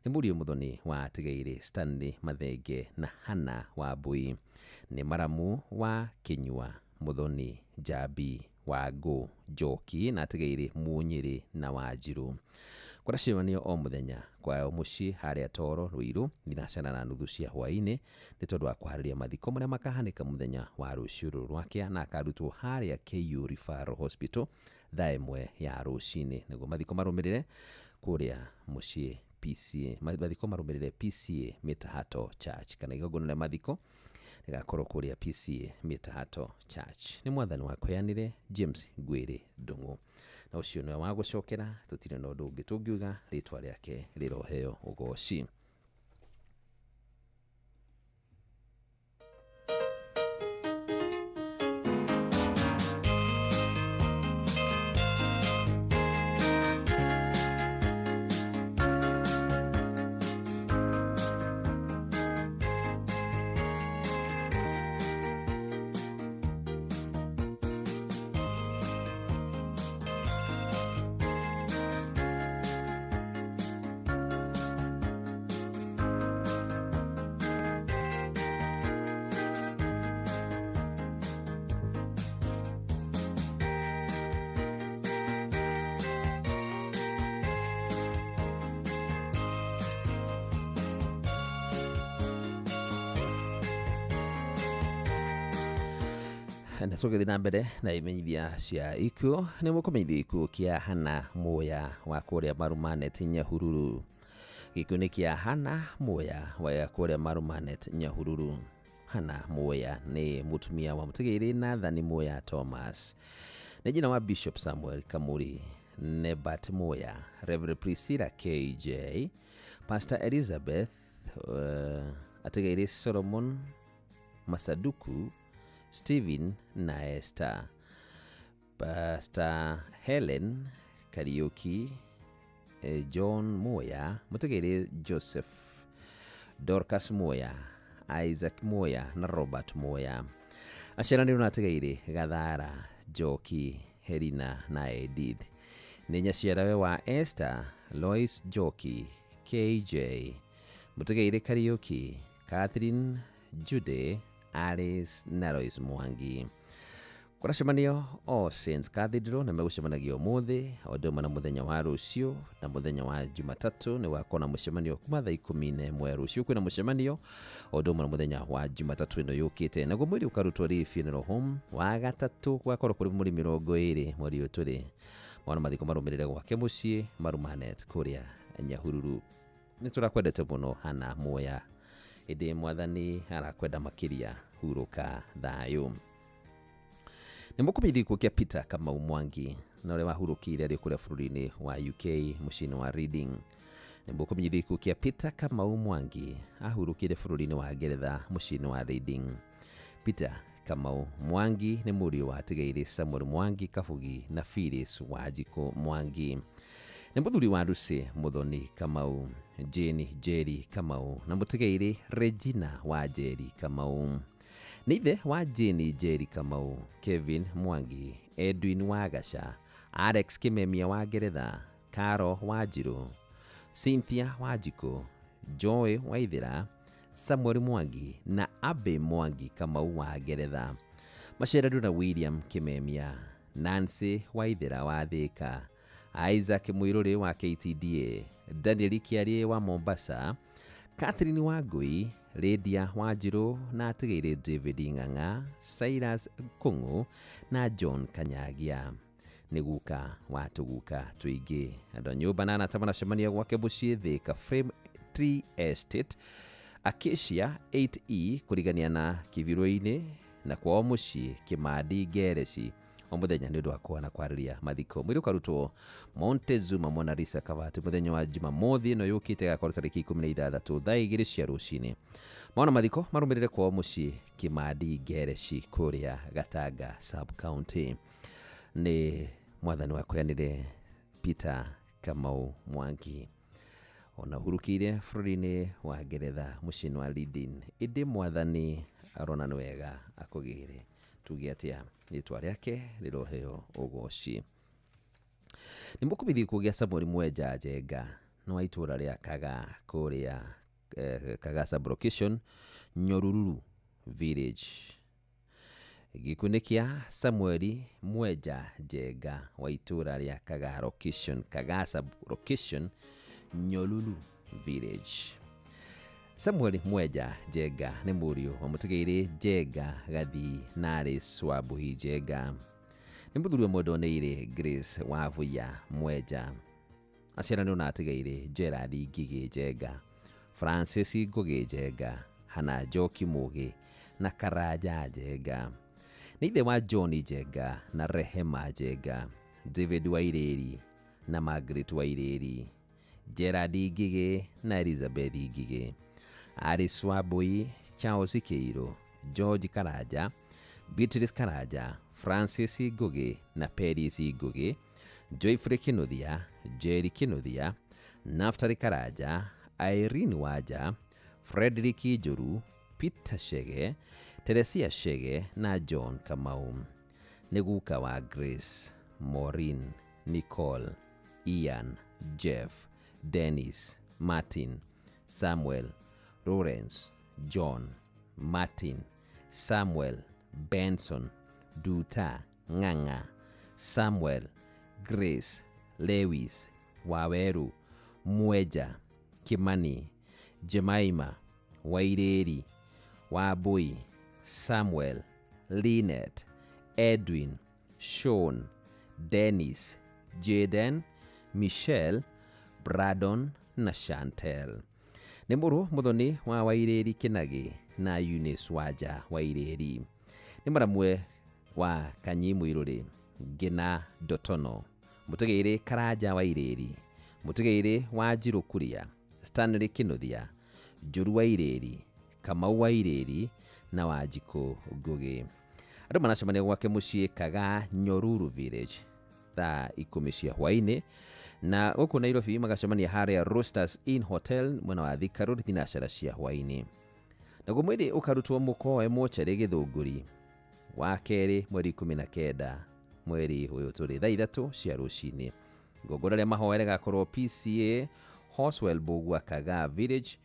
Nĩ mũriũ mũthoni wa atigairĩ Stanley Mathenge na Hannah Wambui. Nĩ maramu wa Kinyua, Muthoni, Njambi, Wangũ, Njoki na atigairĩ Munyĩrĩ na Wanjiru. Kũracemanio o mũthenya kwao mũciĩ harĩa Toro Ruiru thinacana na nuthu cia hwaĩ-inĩ nĩ tondũ wa kũharĩria mathiko marĩa makahanĩka mũthenya wa rũciũ rũrũ rwa kĩa na akarutwo harĩa KU Referral Hospital thaa ĩmwe ya rũcinĩ nĩguo mathiko marũmĩrĩre kũrĩa mũciĩ PCA, mathiko marũmĩrĩre PCA Mĩtahato Church kana igongona rĩa mathiko rĩgakorwo kũrĩa PCA Mĩtahato Church. Nĩ mwathani wakweanire James Ngwĩrĩ Ndung'u, na ũcio nĩwe wa gũcokera, tũtirĩ na ũndũ ũngĩ tũngiuga, rĩtwa rĩake rĩroheo ũgoci. Na tũgĩthiĩ na mbere na imenyithia cia ikuũ, nĩ mũkũmenyithia gĩkuũ kĩa Hannah Muya wa kũrĩa Marumanet Nyahururu. Gĩkuũ nĩ kĩa Hannah Muya wa kũrĩa Marumanet Nyahururu. Hannah Muya nĩ mũtumia wa mũtigĩrĩ Nathan Muya Thomas, nĩ nyina wa Bishop Samuel Kamuri, Nebat Muya, Reverend Priscilla KJ, Pastor Elizabeth, atigairĩ Solomon Masaduku, Stephen na Esther, Pastor Helen Kariuki, John Muya, mũtigĩrĩ Joseph, Dorcas Muya, Isaac Muya na Robert Muya. Aciaranĩirwo na atigairĩ Gathara, Njoki, Helena na Edith. Nĩ nyaciarawe wa Esther, Lois Njoki, KJ, mũtigĩrĩ Kariuki, Catherine Jude, Alice na Lois Mwangi. Kũracemanio All Saints Cathedral na megũcemanagia ũmũthĩ o ũndũ ũmwe na mũthenya wa rũciũ na mũthenya wa Jumatatũ nĩ gũgakorwo na mũcemanio kuma thaa 11 rũciũ kwĩna mũcemanio o ũndũ ũmwe na mũthenya wa Jumatatũ ĩno yũkĩte. Naguo mwĩrĩ ũkarutwo Lee Funeral Home wa gatatũ gũgakorwo kũrĩ mweri 20 mweri ũyũ tũrĩ. Mwana mathiko marũmĩrĩre gwake mũciĩ Marumanet kũrĩa Nyahururu. Nĩ tũrakwendete mũno Hannah Muya, ĩndĩ mwathani arakwenda makĩria, hurũka thayũ. Nĩ mũkũmenyithia gĩkuũ kĩa Peter Kamau Mwangi na ũrĩa wahurũkire arĩ kũrĩa bũrũri-inĩ wa UK mũciĩ-inĩ wa Reading. Nĩ mũkũmenyithia gĩkuũ kĩa Peter Kamau Mwangi ahurũkire bũrũri-inĩ wa Ngeretha mũciĩ-inĩ wa Reading. Peter Kamau Mwangi nĩ mũriũ wa atigairĩ Samuel Mwangi Kabugi na Phyllis Wanjikũ Mwangi. Nĩ mũthuri wa Lucy Muthoni Kamau, Jane Njeri Kamau na mũtigairĩ Regina wa Njeri Kamau. Nĩ ithe wa Jane Njeri Kamau, Kevin Mwangi, Edwin Wagaca, Alex Kimemia wa Ngeretha, Caro Wanjiru, Cynthia Wanjikũ, Joy Waithera, Samuel Mwangi na Abe Mwangi Kamau wa Ngeretha. Maciaranĩirwo na William Kimemia, Nancy Waithera wa Thika, Isaac Mwiruri wa KTDA, Daniel Kiarie wa Mombasa, Catherine Wangui, Lydia Wanjiru na atigĩire David Ng'ang'a, Cyrus Kung'u na John Kanyagia. Nĩ guka wa tũguka tũingĩ. Andũ a nyũmba na arata maracemania gwake mũciĩ Thika Frame Tree Estate, Acacia 8E kũrigania na Kibirũ-inĩ na kwao mũciĩ Kĩmandi Ngereci o mũthenya nĩ ũndũ wa kuona kwarĩria mathiko. Mwĩrĩ ũkarutwo Montezuma Mona Lisa Kabati mũthenya wa Jumamothi ĩno yũkĩte ĩgakorwo tarĩki 16 thaa 2 cia rũcinĩ. Mona mathiko marũmĩrĩre kwao mũciĩ Kĩmandi Ngereci kũrĩa Gatanga sub county. Nĩ mwathani wakũheanire Peter Kamau Mwangi ona hurũkĩire bũrũri-inĩ wa Ngeretha mũciĩ-inĩ wa Leading. Ĩndĩ mwathani arona nĩ wega akũgĩre. Tuge atĩa rĩtwa rĩake rĩroheo ũgoci. Nĩ mũkũmithie gĩkuũ gĩa Samuel Mwenja Njenga nĩ wa itũũra rĩa Kaga kũrĩa Kaga sub-location Nyorururu village. Gĩkuũ nĩ kĩa Samuel Mwenja Njenga wa itũũra rĩa Kaga location, Kaga sub-location Nyolulu village. Samuel Mwenja Njenga nĩ mũriũ wa mũtigairĩ Njenga Gathii na Alice Wambui Njenga. Nĩ mũthuri wa mwendoneire Grace Wabuya Mwenja. Aciaranĩirwo na atigairĩ Gerald Ngigĩ Njenga, Francis Ngũgĩ Njenga, Hannah Njoki Mũgĩ na Karanja Njenga. Nĩ ithe wa John Njenga na Rehema Njenga, David Wairĩri na Margaret Wairĩri, Gerald Ngigĩ na Elizabeth Ngigĩ, Alice Wambui, Charles Kĩirũ, George Karanja, Beatrice Karanja, Francis Ngũgĩ na Peris Ngũgĩ, Joyfrey Kĩnuthia, Jerry Kĩnuthia, Naftali Karanja, Irene Wanja, Frederick Njũru, Peter Chege, Teresia Chege na John Kamau. Nĩ guka wa Grace, Maureen, Nicole, Ian, Jeff, Dennis, Martin, Samuel, Lawrence, John, Martin, Samuel, Benson, Duta, Ng'ang'a, Samuel, Grace, Lewis, Waweru, Mweja, Kimani, Jemima, Waireri, Wambui, Samuel, Lynette, Edwin, Sean, Dennis, Jaden, Michelle, Brandon na Chantel. Nĩ mũrũ mũthoni wa Wairĩri Kĩnagĩ na Eunice Wanja Wairĩri. Nĩ mũramwe wa Kanyi Mwirũrĩ, Ngĩna Ndotono, mũtigairĩ Karanja Wairĩri, mũtigairĩ Wanjirũ Kuria, Stanley Kĩnuthia, Njũru Wairĩri, Kamau Wairĩri na Wanjikũ Ngũgĩ. Andũ maracemania gwake mũciĩ Kaga Nyoruru village thaa 10 cia hwaĩ-inĩ, na gũkũ Nairobi magacemania harĩa Roasters Inn Hotel mwena wa Thika Road thinacara cia hwaĩ-inĩ. Naguo mwĩrĩ ũkarutwo Mũkoe mocarĩ Gĩthũngũri wa kerĩ mweri 19 mweri ũyũ tũrĩ thaa 3 cia rũcinĩ. Igongona rĩa mahoya rĩgakorwo PCA Hoswell Mbũgua Kaga village,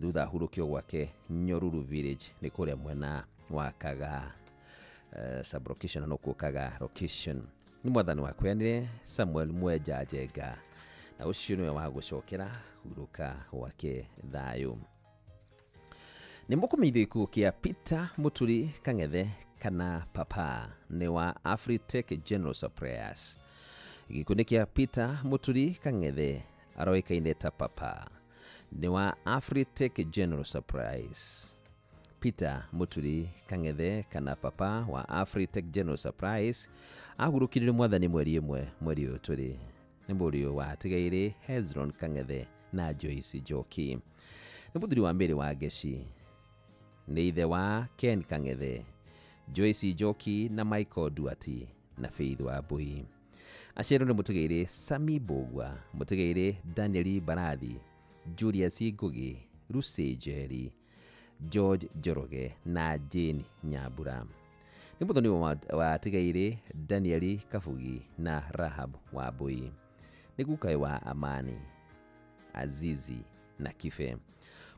thutha hurũkio gwake Nyoruru village nĩ kũrĩa mwena wa Kaga sub-location na nokuo Kaga location. Nĩ mwathani wakũheanire Samuel Mwenja Njenga na ũcio nĩwe wa gũcokera hurũka gwake thayũ. Nĩ mũkũmenyithio gĩkuũ kĩa Peter Mũturi Kang'ethe kana Papa nĩ wa Afritech General Suppliers. Gĩkuũ nĩ kĩa Peter Mũturi Kang'ethe aroĩkaine ta Papa nĩ wa Afritech General Supplies. Peter Mũturi Kang'ethe kana Papa wa Afritech General Supplies ahurũkire nĩ mwathani mweri 1 mweri ũyũ tũrĩ. Nĩ mũriũ wa atigairĩ Hezron Kang'ethe na Joyce Njoki. Nĩ mũthuri wa Mary wa Ngeci. Nĩ ithe wa Ken Kang'ethe, Joyce Njoki na Michael Duati na Faith Wambui. Aciarirwo nĩ mũtigairĩ Sami Mbũgua, mũtigairĩ Daniel Barathi, Julius Ngũgĩ, Lucy Njeri, George Njoroge na Jane Nyambura. Nĩ mũthoni wa atigairĩ Daniel Kabugi na Rahab Wambui. Nĩ gukawe wa Amani, Azizi na Kibe.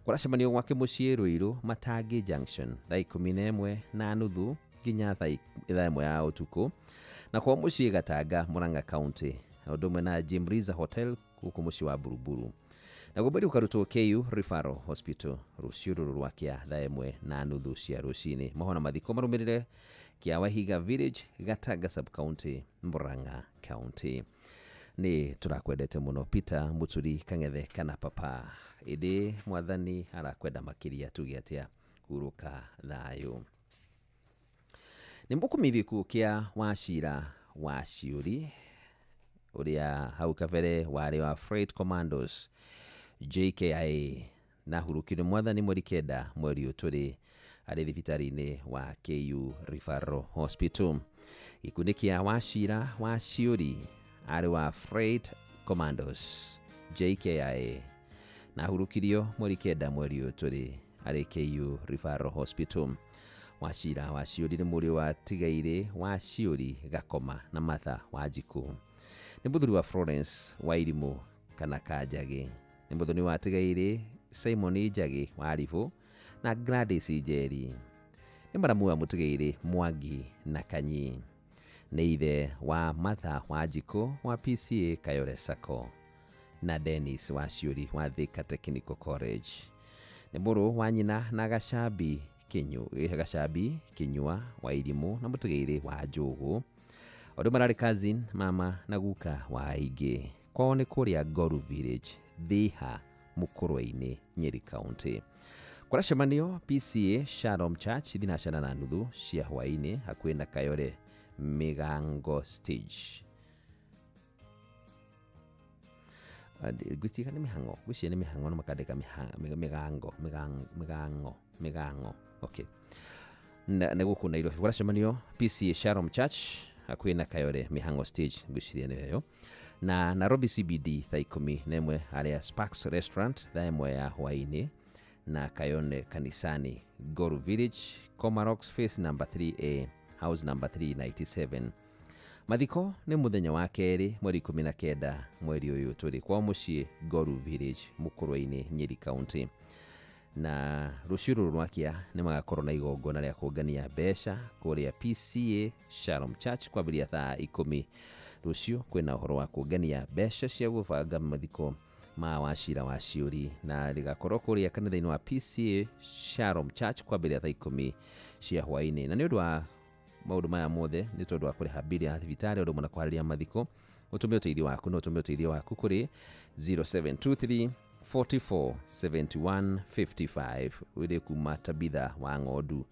Kũracemanio gwake mũciĩ Ruiru Matangi Junction thaa 11:30 nginya thaa 1 ya ũtukũ, na kwa mũciĩ Gatanga Murang'a County, ũndũ ũmwe na Jim Riza Hotel gũkũ mũciĩ wa Buruburu. Na mwĩrĩ ũkarutwo KU Referral Hospital rũciũ rũrũ rwa kĩa thaa 1:30 cia rũcinĩ. Mohoro na mathiko marũmĩrĩre kĩa Wahiga Village, Gatanga Sub County, Murang'a County. Nĩ tũrakwendete mũno Peter Muturi Kang'ethe kana papa, ĩndĩ mwathani arakwenda makĩria, tuge atĩa, hurũka thayũ. Nĩ mũkũmithie gĩkuũ kĩa Wachira wa Ciũri ũrĩa hau kabere warĩ wa Freight Commandos JKIA, na hurũkio nĩ mwathani mweri 9 mweri ũyũ tũrĩ arĩ thibitarĩ-inĩ wa KU Referral Hospital. Gĩkundi kĩa Wachira wa Ciũri arĩ wa Freight Commandos JKIA na hurũkirio mweri 9 mweri ũyũ tũrĩ arĩ KU Referral Hospital. Wachira wa Ciũri nĩ mũriũ wa Tigairĩ wa Ciũri Gakoma na Martha wa Njikũ. Nĩ mũthuri wa Florence wa Irimũ kana Kanjagĩ. Nĩ mũthoni wa Tigairĩ Simon Njagĩ wa Ribũ na Gladys Njeri. Nĩ maramu wa Mũtigairĩ Mwangi na Kanyi. Nĩ ithe wa Martha wa Njikũ wa PCA Kayore Sacco na Dennis wa Ciũri wa Thika Technical College. Nĩ mũrũ wa nyina na Gacambi Kinyua wa Irimũ na Mũtigairĩ wa Njũgũ. Ũndũ mararĩ cousin mama na guka wa aingĩ. Kwao nĩ kũrĩa Ngoru Village, Thiha, Mũkũrwe-inĩ, Nyeri County. Kũracemanio PCA Shalom Church 4:30 cia hwaĩ-inĩ hakuhĩ na Kayore Migango Stage. Ngwĩciria nĩ mĩhang'o, ngwĩciria nĩ mĩhang'o no makandĩka mĩgango, mĩgango, mĩgango. Okay. Na gũkũ Nairobi kũracemanio PCA Shalom Church hakuhĩ na Kayore Mihango Stage, ngwĩciria nĩ ĩyo. Na Nairobi CBD thaa 11 harĩa Sparks Restaurant thaa 1 ya hwaĩ-inĩ, na Kayone Kanisani Goru Village, Comarox Phase number 3A house number 397. Mathiko nĩ mũthenya wa kerĩ mweri 19 mweri ũyũ tũrĩ kwa mũciĩ Goru Village Mũkũrwe-inĩ, Nyeri County. Na rũciũ rũrũ rwakia nĩ magakorwo na igongona rĩa kũngania mbeca kũrĩa PCA Shalom Church kwambĩrĩria thaa 10 rũciũ. Kwĩna ũhoro wa kũngania mbeca cia gũbanga mathiko ma Wachira wa Ciũri, na rĩgakorwo kũrĩa kanitha-inĩ wa PCA Shalom Church kwambĩrĩria thaa 10 cia hwaĩ-inĩ. Na nĩ ũndũ wa maũndũ maya mothe, nĩ tondũ wa kũrĩha mbili ya thibitarĩ ũndũ ũmwe na kũharĩria mathiko, ũtũme ũteithio waku, no ũtũme ũteithio waku kũrĩ 0723 44 71 55 ũrĩ kuma Tabitha wa Ng'ondu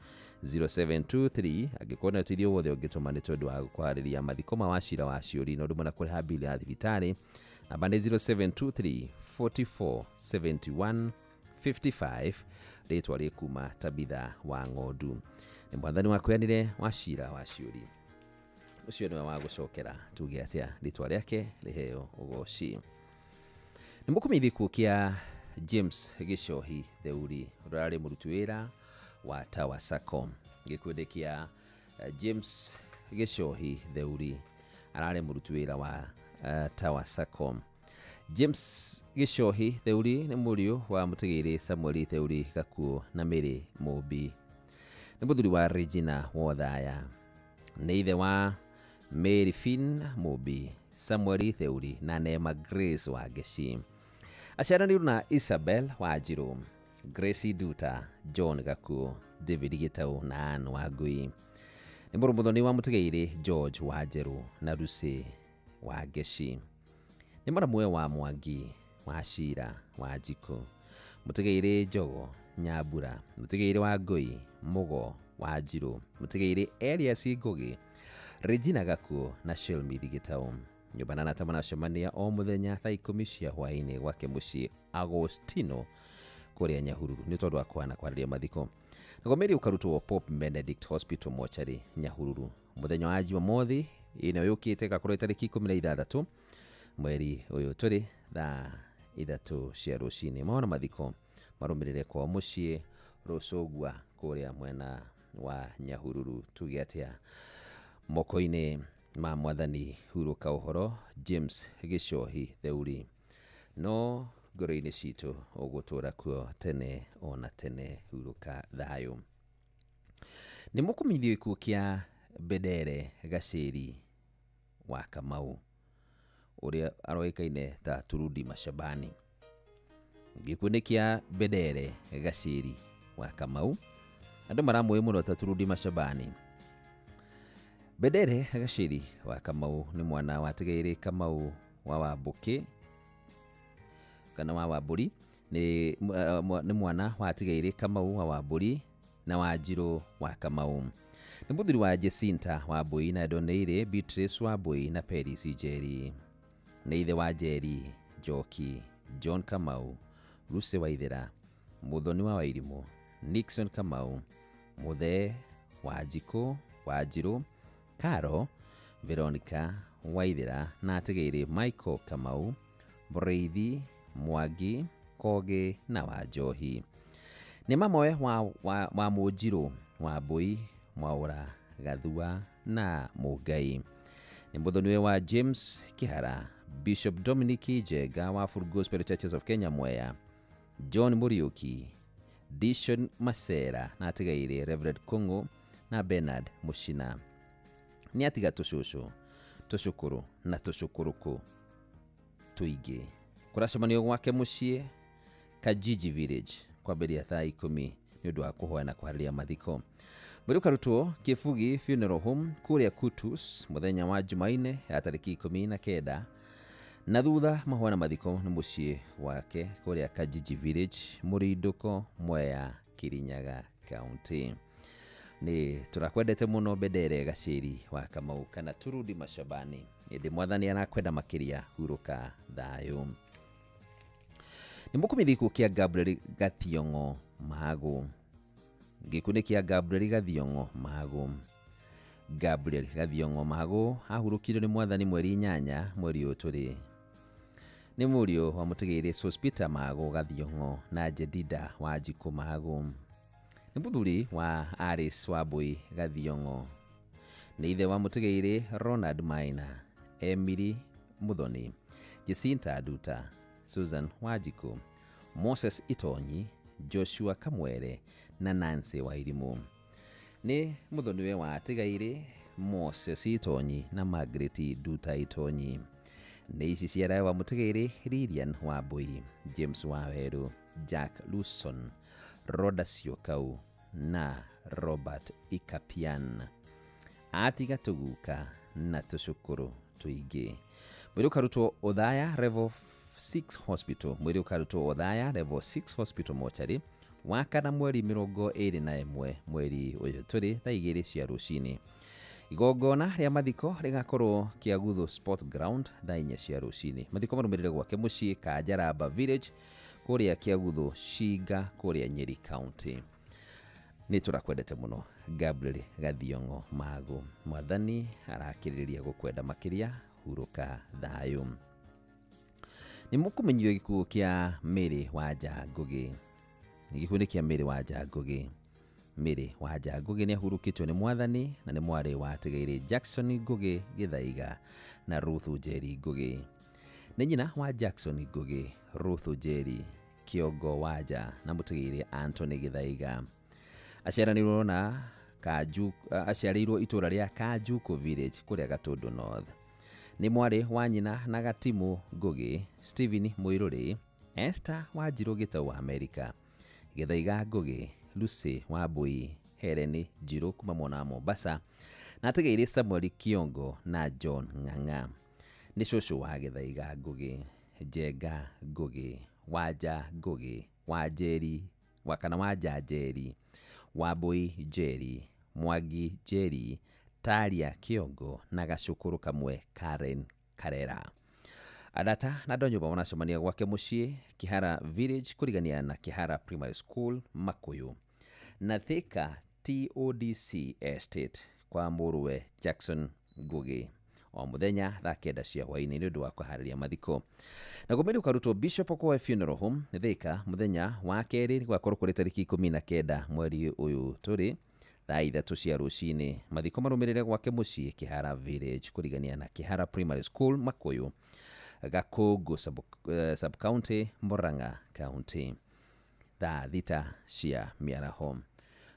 0723. Angĩkorwo na ũteithio wothe ũngĩtũma nĩ tondũ wa kũharĩria mathiko ma Wachira wa Ciũri na ũndũ ũmwe na kũrĩha mbili ya thibitarĩ, namba nĩ 0723 44 71 55, rĩtwa rĩ kuma Tabitha wa Ng'ondu. Nĩ mwathani wakweanire Wachira wa Ciũri, ũcio nĩwe wa gũcokera, tuge atĩa, rĩtwa rĩake rĩheo ũgoci. Nĩ mũkũmithie gĩkuũ kĩa James Gĩcohi Theuri ũrĩa ũrarĩ mũruti wĩra wa Tower Sacco. Gĩkundi kĩa James Gĩcohi Theuri ararĩ mũruti wĩra wa Tower Sacco. James Gĩcohi Theuri nĩ mũriũ wa Mũtigairĩ Samuel Theuri Gakuo na Mary Mũmbi. Nĩ mũthuri wa Regina Wothaya. Nĩ ithe wa Mary Finn Mũmbi, Samuel Theuri na Neema Grace wa Ngeci. Aciaranĩirwo na Isabel Wanjirũ, Grace Duta, John Gakuo, David Gĩtaũ na Ann Wangui. Nĩ mũrũ mũthoni wa Mũtigairĩ George Wanjerũ na Lucy wa Ngeci. Nĩ mũramwe wa Mwangi wa Cira wa Njikũ, Mũtigairĩ Njogo Nyambura, Mũtigairĩ wa Ngũi Mũgo wa Njirũ, Mũtigairĩ Elias Ngũgĩ, Regina Gakuo na Shelmith Gĩtaũ. Nyũmba na arata maracemania o mũthenya thaa 10 cia hwaĩ-inĩ gwake mũciĩ Agostino kũrĩa Nyahururu nĩ tondũ wa kũhana kwarĩria mathiko. Naguo mwĩrĩ ũkarutwo Pope Benedict Hospital mochari Nyahururu mũthenya wa Jumamothi ĩno yũkĩte, ĩgakorwo tarĩki 16 mweri ũyũ tũrĩ thaa 3 cia rũcinĩ. Mawona mathiko marũmĩrĩre kwa mũciĩ Rũcũgua kũrĩa mwena wa Nyahururu. Tuge atĩa, moko-inĩ ma mwathani hurũka ũhoro James Gĩcohi Theuri. No Ngoro-inĩ citũ ũgũtũra kuo tene ona tene. Hurũka thayũ. Nĩ mũkũmenyithio gĩkuũ kĩa Bendere Gacĩri wa Kamau, ũrĩa aroĩkaine ta Turudi Mashabani. Gĩkuũ nĩ kĩa Bendere Gacĩri wa Kamau, andũ maramũĩ mũno ta Turudi Mashabani. Bendere Gacĩri wa Kamau nĩ mwana wa Tigairĩ Kamau wa Wambũkĩ kana wa Wambũri, nĩ mwana wa Tigairĩ Kamau wa Wambũri na Wanjirũ wa Kamau. Nĩ mũthuri wa Jacinta Wambui na Doneire Beatrice Wambui na Peris Njeri. Nĩ ithe wa Njeri Njoki, John Kamau, Lucy Waithera, Muthoni wa Wairimũ, Nixon Kamau, Muthee Wanjikũ Wanjirũ, Caro Veronica Waithera na atigĩrĩ Michael Kamau, Mũrĩithi Mwangi, Kogi na Wanjohi. Nĩ mamwe wa Mũnjirũ Wambui, Mwaũra Gathua na Mũngai. Nĩ mũthoniwe wa James Kihara, Bishop Dominic Njenga wa Full Gospel Churches of Kenya Mwea, John Muriuki, Dishon Masera na atigaire Reverend Kung'u na Bernard Mushina. Nĩ atiga tũcũcũ, tũcũkũrũ na tũcũkũrũkũ tũingĩ. Kũracemanio gwake mũciĩ Kajiji Village kwambĩrĩria thaa 10 nĩ ũndũ wa kũhoya na kũharĩria mathiko. Mwĩrĩ ũkarutwo Kĩbugi Funeral Home kũrĩa Kutus mũthenya wa Jumaine ya tarĩki 19, na thutha mahoya na mathiko nĩ mũciĩ wake kũrĩa Kajiji Village, Mũrindũko, Mwea, Kirinyaga County. Nĩ tũrakwendete mũno Bendere Gacĩri wa Kamau kana Turudi Mashabani, ĩndĩ mwathani arakwenda makĩria. Hurũka thayũ. Nĩ mũkũmithia gĩkuũ kĩa Gabriel Gathiong'o Magu. Gĩkuũ nĩ kĩa Gabriel Gathiong'o Magu. Gabriel Gathiong'o Magu ahurũkirio nĩ mwathani mweri 8 mweri ũyũ tũrĩ. Nĩ mũriũ wa mũtigĩrĩ Sospita Magu Gathiong'o na Jedida Wanjikũ Magu. Nĩ mũthuri wa Alice Wambui Gathiong'o. Nĩ ithe wa mũtigĩrĩ Ronald Maina, Emily Muthoni, Jacinta Nduta, Susan Wanjikũ, Moses Itonyi, Joshua Kamwere na Nancy Wairimũ. Nĩ mũthoniwe wa Tigairĩ Moses Itonyi na Margaret Nduta Itonyi. Nĩ ici ciara wa mũtigĩrĩ Lilian Wambui, James Wawerũ, Jack Luson, Rhoda Syokau na Robert Ikapian. Atiga tũguka na tũcũkũrũ tũingĩ. Mwĩrĩ ũkarutwo Othaya Level 6 Hospital. Mwĩrĩ ũkarutwo Othaya Level 6 Hospital mochari wa kana mweri 21 mweri ũyũ tũrĩ thaa 2 cia rũcinĩ. Igongona rĩa mathiko rĩgakorwo Kĩaguthu Sport Ground thaa 4 cia rũcinĩ. Mathiko marũmĩrĩre gwake mũciĩ Kanjaramba Village kũrĩa Kĩaguthu Shinga kũrĩa Nyeri County. Nĩ tũrakwendete mũno Gabriel Gathiong'o Magu. Mwathani arakĩrĩrĩria gũkwenda makĩria. Hurũka thayũ. Nĩ mũkũmenyithio gĩkuũ kĩa Mary Wanja Ngũgĩ. Gĩkuũ nĩ kĩa Mary Wanja Ngũgĩ. Mary Wanja Ngũgĩ nĩ ahurũkĩtio nĩ mwathani na nĩ mwarĩ wa Tigairĩ Jackson Ngũgĩ Gĩthaiga na Ruth Njeri Ngũgĩ. Nĩ nyina wa Jackson Ngũgĩ, Ruth Njeri, Kĩongo Wanja na mũtigĩrĩ Anthony Gĩthaiga. Aciaranĩirwo na Kanju, aciarĩirwo itũũra rĩa Kanjuku Village kũrĩa Gatũndũ North. Nĩ mwarĩ wa nyina na Gatimu Ngũgĩ, Stephen Mũirũrĩ, Esther Wanjirũ Gĩtau wa Amerika, Gĩthaiga Ngũgĩ, Lucy Wambui, Helen Njirũ kuma mwena wa Mombasa na atigĩrĩ Samuel Kiongo na John Ng'ang'a. Nĩ cũcũ wa Gĩthaiga Ngũgĩ, Njenga Ngũgĩ, Wanja Ngũgĩ, Wanjeri wa kana Wanja Njeri, Wambui Njeri, Mwangi Njeri, Taria Kiongo na gacũkũrũ kamwe Karen Karera. Arata na andũ a nyũmba manacemania gwake mũciĩ Kihara Village kũrigania na Kihara Primary School Makuyu na Thika TODC Estate kwa mũrũwe Jackson Ngũgĩ o mũthenya thaa 9 cia hwaĩ-inĩ nĩ ũndũ wa kũharĩria mathiko. Na gũmĩrĩ ũkarutwo Bishop Okoe Funeral Home Thika mũthenya wa kerĩ gwakorwo kũrĩ tarĩki 19 mweri ũyũ tũrĩ thaa 3 cia rũcinĩ. Mathiko marũmĩrĩre gwake mũciĩ Kihara Village kũrigania na Kihara Primary School Makuyu. Gakũngũ sub-county, Murang'a County. Thaa 6 cia mĩaraho.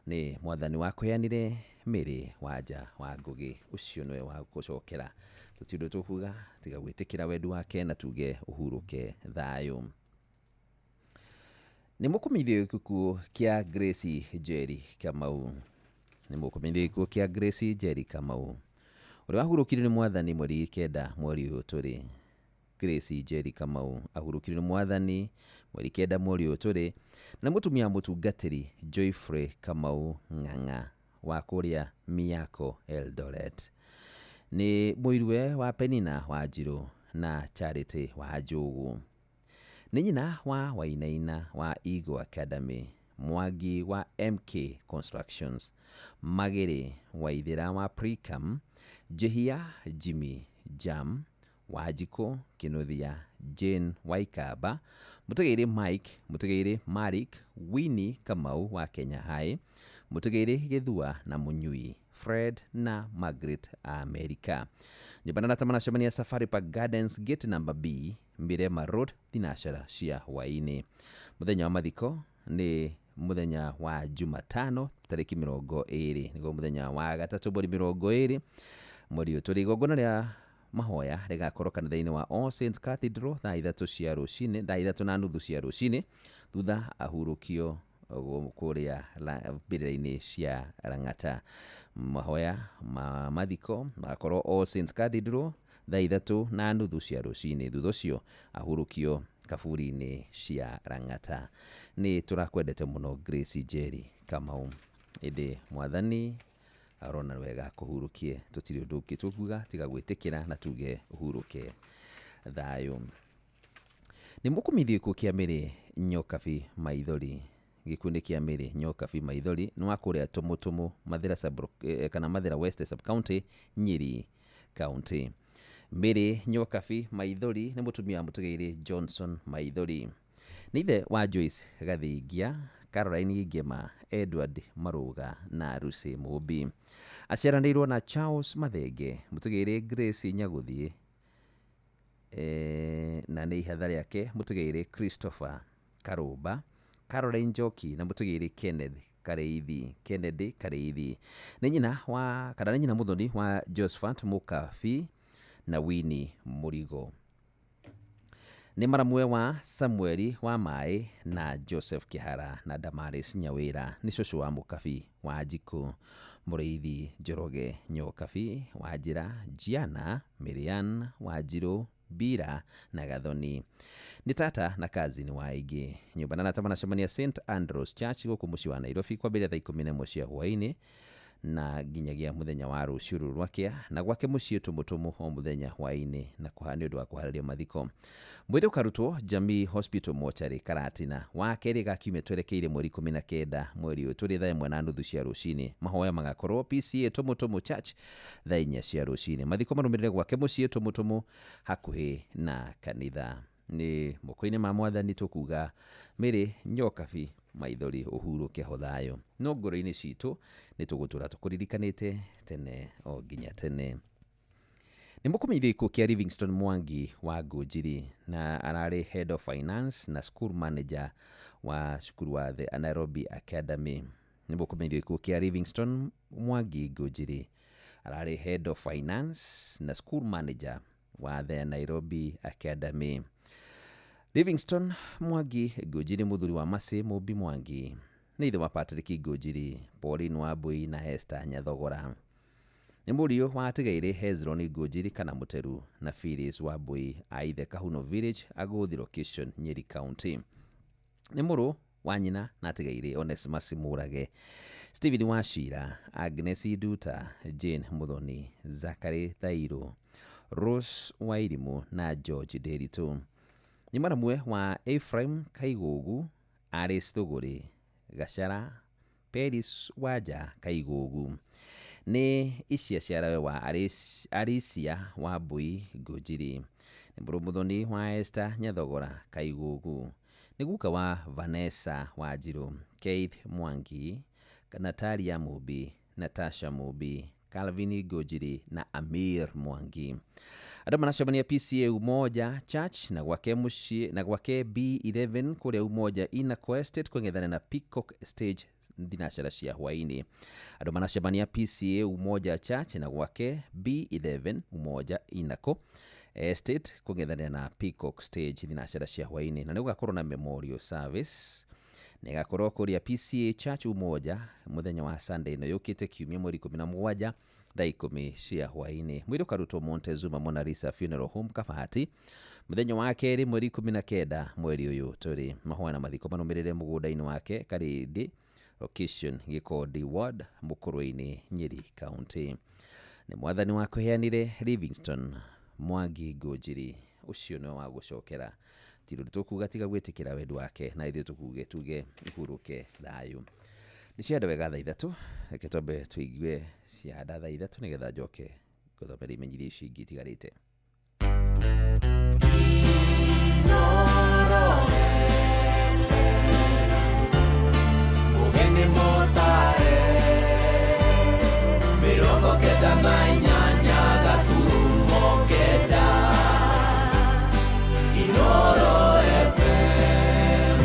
Nĩ mwathani wakũheanire Mary Wanja wa Ngũgĩ, ũcio nĩwe wa gũcokera. Tũtirĩ ũndũ tũkuga tiga gwĩtĩkĩra wendi wake na tuge ũhurũke thayũ. Nĩ mũkũmenyithio gĩkuũ kĩa Grace Njeri Kamau. Nĩ mũkũmenyithio gĩkuũ kĩa Grace Njeri Kamau, ũrĩa wahurũkirio nĩ mwathani mweri 9 mweri ũyũ tũrĩ. Grace Njeri Kamau ahurũkirio nĩ mwathani mweri 9 mweri ũyũ tũrĩ, na mũtumia wa mũtungatĩri Joyfrey Kamau Ng'ang'a wa kũrĩa Miako Eldoret. Nĩ mũirwe wa Penina Wanjirũ na Charity wa Njũgũ. Nĩ nyina wa Wainaina wa Eagle Academy, Mwangi wa MK Constructions, Magĩrĩ Waithĩra wa Precam, Njĩhia Jimmy Jam, Wanjikũ Kĩnuthia, Jane Waikamba, Mũtegeire Mike, Mũtegeire Marik, Winnie Kamau wa Kenya High, Mũtegeire Gĩthua na Mũnyui, Fred na Margaret America. Nyũmba na rata maracemania Safari Park Gardens, gate number B, Mirema Road, thinacara cia hwaĩ-inĩ. Mũthenya wa mathiko nĩ mũthenya wa Jumatano tarĩki 20, nĩguo mũthenya wa gatatũ mweri 20 mweri ũyũ tũrĩ. Igongona rĩa mahoya rĩgakorwo kanitha-inĩ wa All Saints Cathedral thaa 3 cia rũcinĩ, thaa 3:30 cia rũcinĩ, thutha ahurũkio kũrĩa mbĩrĩra-inĩ cia Lang'ata. Mahoya ma mathiko magakorwo All Saints Cathedral thaa 3:30 cia rũcinĩ, thutha ũcio ahurũkio kaburi-inĩ cia Lang'ata. Nĩ tũrakwendete mũno Grace Njeri Kamau, ĩndĩ mwathani arona wega kũhurũkie. Tũtirĩ ũndũ ũngĩ tũkuga tiga gwĩtĩkĩra na tuge ũhurũke thayũ. Nĩ mũkũmithio gĩkuũ kĩa Mary Nyokabi Maithori. Gĩkuũ nĩ kĩa Mary Nyokabi Maithori, nĩ wa kũrĩa Tũmũtũmũ Mathĩra sub, kana Mathĩra West sub-county, Nyeri County. Mary Nyokabi Maithori nĩ mũtumia wa mũtegeire Johnson Maithori. Nĩ ithe wa Joyce Gathingia, Caroline Ngema, Edward Maruga na Lucy Mũmbi. Aciaranĩirwo na Charles Mathenge, mũtegeire Grace Nyagũthiĩ, na nĩ ihatha rĩake mũtegeire Christopher Karũmba, Caroline Njoki na mũtegeire Kenneth Kareithi, Kennedy Kareithi. Nĩ nyina wa kana nĩ nyina mũthoni wa Josephat Mũkabi na Winnie Mũrigo. Nĩ maramwe wa Samueli wa Maĩ na Joseph Kĩhara na Damaris Nyawĩra. Nĩ cũcũ wa Mũkabi wa Njikũ, Mũrĩithi Njoroge Nyokabi, Wanjĩra Gianna, Mirian Wanjirũ, Bira na Gathoni. Nĩ tata na kazini wa aingĩ. Nyũmba na rata maracemania St Andrews Church gũkũ mũciĩ wa Nairobi kwambĩrĩria thaa 11 cia hwaĩ-inĩ na nginyagia mũthenya wa rũciũ rũrũ rwakĩa, na gwake mũciĩ Tũmũtũmũ o mũthenya hwaĩ-inĩ na nĩ ũndũ wa kũharĩria mathiko. Mwĩrĩ ũkarutwo Jamii Hospital Mortuary Karatina. Wa kerĩ ga kiumia twerekeire mweri 19 mweri ũyũ tũrĩ thaa 1:30 cia rũcinĩ. Mahoya magakorwo PCA Tũmũtũmũ Church thaa 4 cia rũcinĩ. Mathiko marũmĩrĩre gwake mũciĩ Tũmũtũmũ hakuhĩ na kanitha. Nĩ moko-inĩ ma mwathani tũkuga Mary Nyokabi Maithori ũhurũke ho thayũ. No ngoro-inĩ citũ nĩ tũgũtũra tũkũririkanĩte tene o nginya tene. Nĩ mũkũmenyithio gĩkuũ kĩa Livingstone Mwangi wa Ngũnjiri, na ararĩ head of finance na school manager wa cukuru wa The Nairobi Academy. Nĩ mũkũmenyithio gĩkuũ kĩa Livingstone Mwangi Ngũnjiri, ararĩ head of finance na school manager wa The Nairobi Academy. Livingstone Mwangi Ngũnjiri mũthuri wa Mercy Mũmbi Mwangi, nĩ ithe wa Patrick Ngũnjiri, Pauline Wambui na Esther Nyathogora. Nĩ mũriũ wa Atigaire Hezron Ngũnjiri kana Mũteru na Phyllis Wambui a ithe Kahuno Village, Agũthi Location, Nyeri County. Nĩ mũrũ wa nyina na Atigaire Onesmus Mũrage, Stephen Wachira, Agnes Nduta, Jane Muthoni, Zachary Thairũ, Rose Wairimu na George Nderitu. Nĩ maramwe wa Ephraim Kaigugu, Alice Thũgũrĩ, Gachara, Peris Wanja Kaigugu. Nĩ icia ciarawe wa Alicia Wambui Ngũnjiri. Nĩ mũrũ mũthoni wa Esther Nyathogora Kaigugu. Nĩ guka wa Vanessa Wanjirũ, Keith Mwangi, Natalia Mumbi, Natasha Mumbi, Calvin Ngũnjiri na Amir Mwangi. Andũ maracemania PCA Umoja Church na gwake mũciĩ na gwake B11 kũrĩa Umoja Inner Estate kũng'ethana na Peacock Stage thinacara cia hwaĩ-inĩ. Andũ maracemania PCA Umoja Church na gwake B11 Umoja Inner Estate kũng'ethanĩra na Peacock Stage thinacara cia hwaĩ-inĩ, na nĩ gũgakorwo na memorial service na ĩgakorwo kũrĩa PCA Church Umoja mũthenya wa Sunday ĩno yũkĩte kiumia mweri 17 thaa 10 cia hwaĩ-inĩ. Mwĩrĩ ũkarutwo Montezuma Mona Lisa Funeral Home Kabati mũthenya wa kerĩ mweri 19 mweri ũyũ tũrĩ. Mahoya na mathiko marũmĩrĩre mũgũnda-inĩ wake Karĩndĩ location Gĩkondi Ward Mũkũrwe-inĩ Nyeri County. Nĩ mwathani wakũheanire Livingston Mwangi Ngũnjiri ũcio nĩwe wa gũcokera ti rũndũ tũkuga tiga gwĩtĩkĩra wendi wake na ithuĩ tũkuge tuge ihurũke thayũ. Nĩ cianda wega thaa 3, reke twambe tũigue cianda thaa 3 nĩgetha njoke ngũthomere imenyithia ici ingĩ itigarĩte. Mugeni motare 98.9 Inoro FM.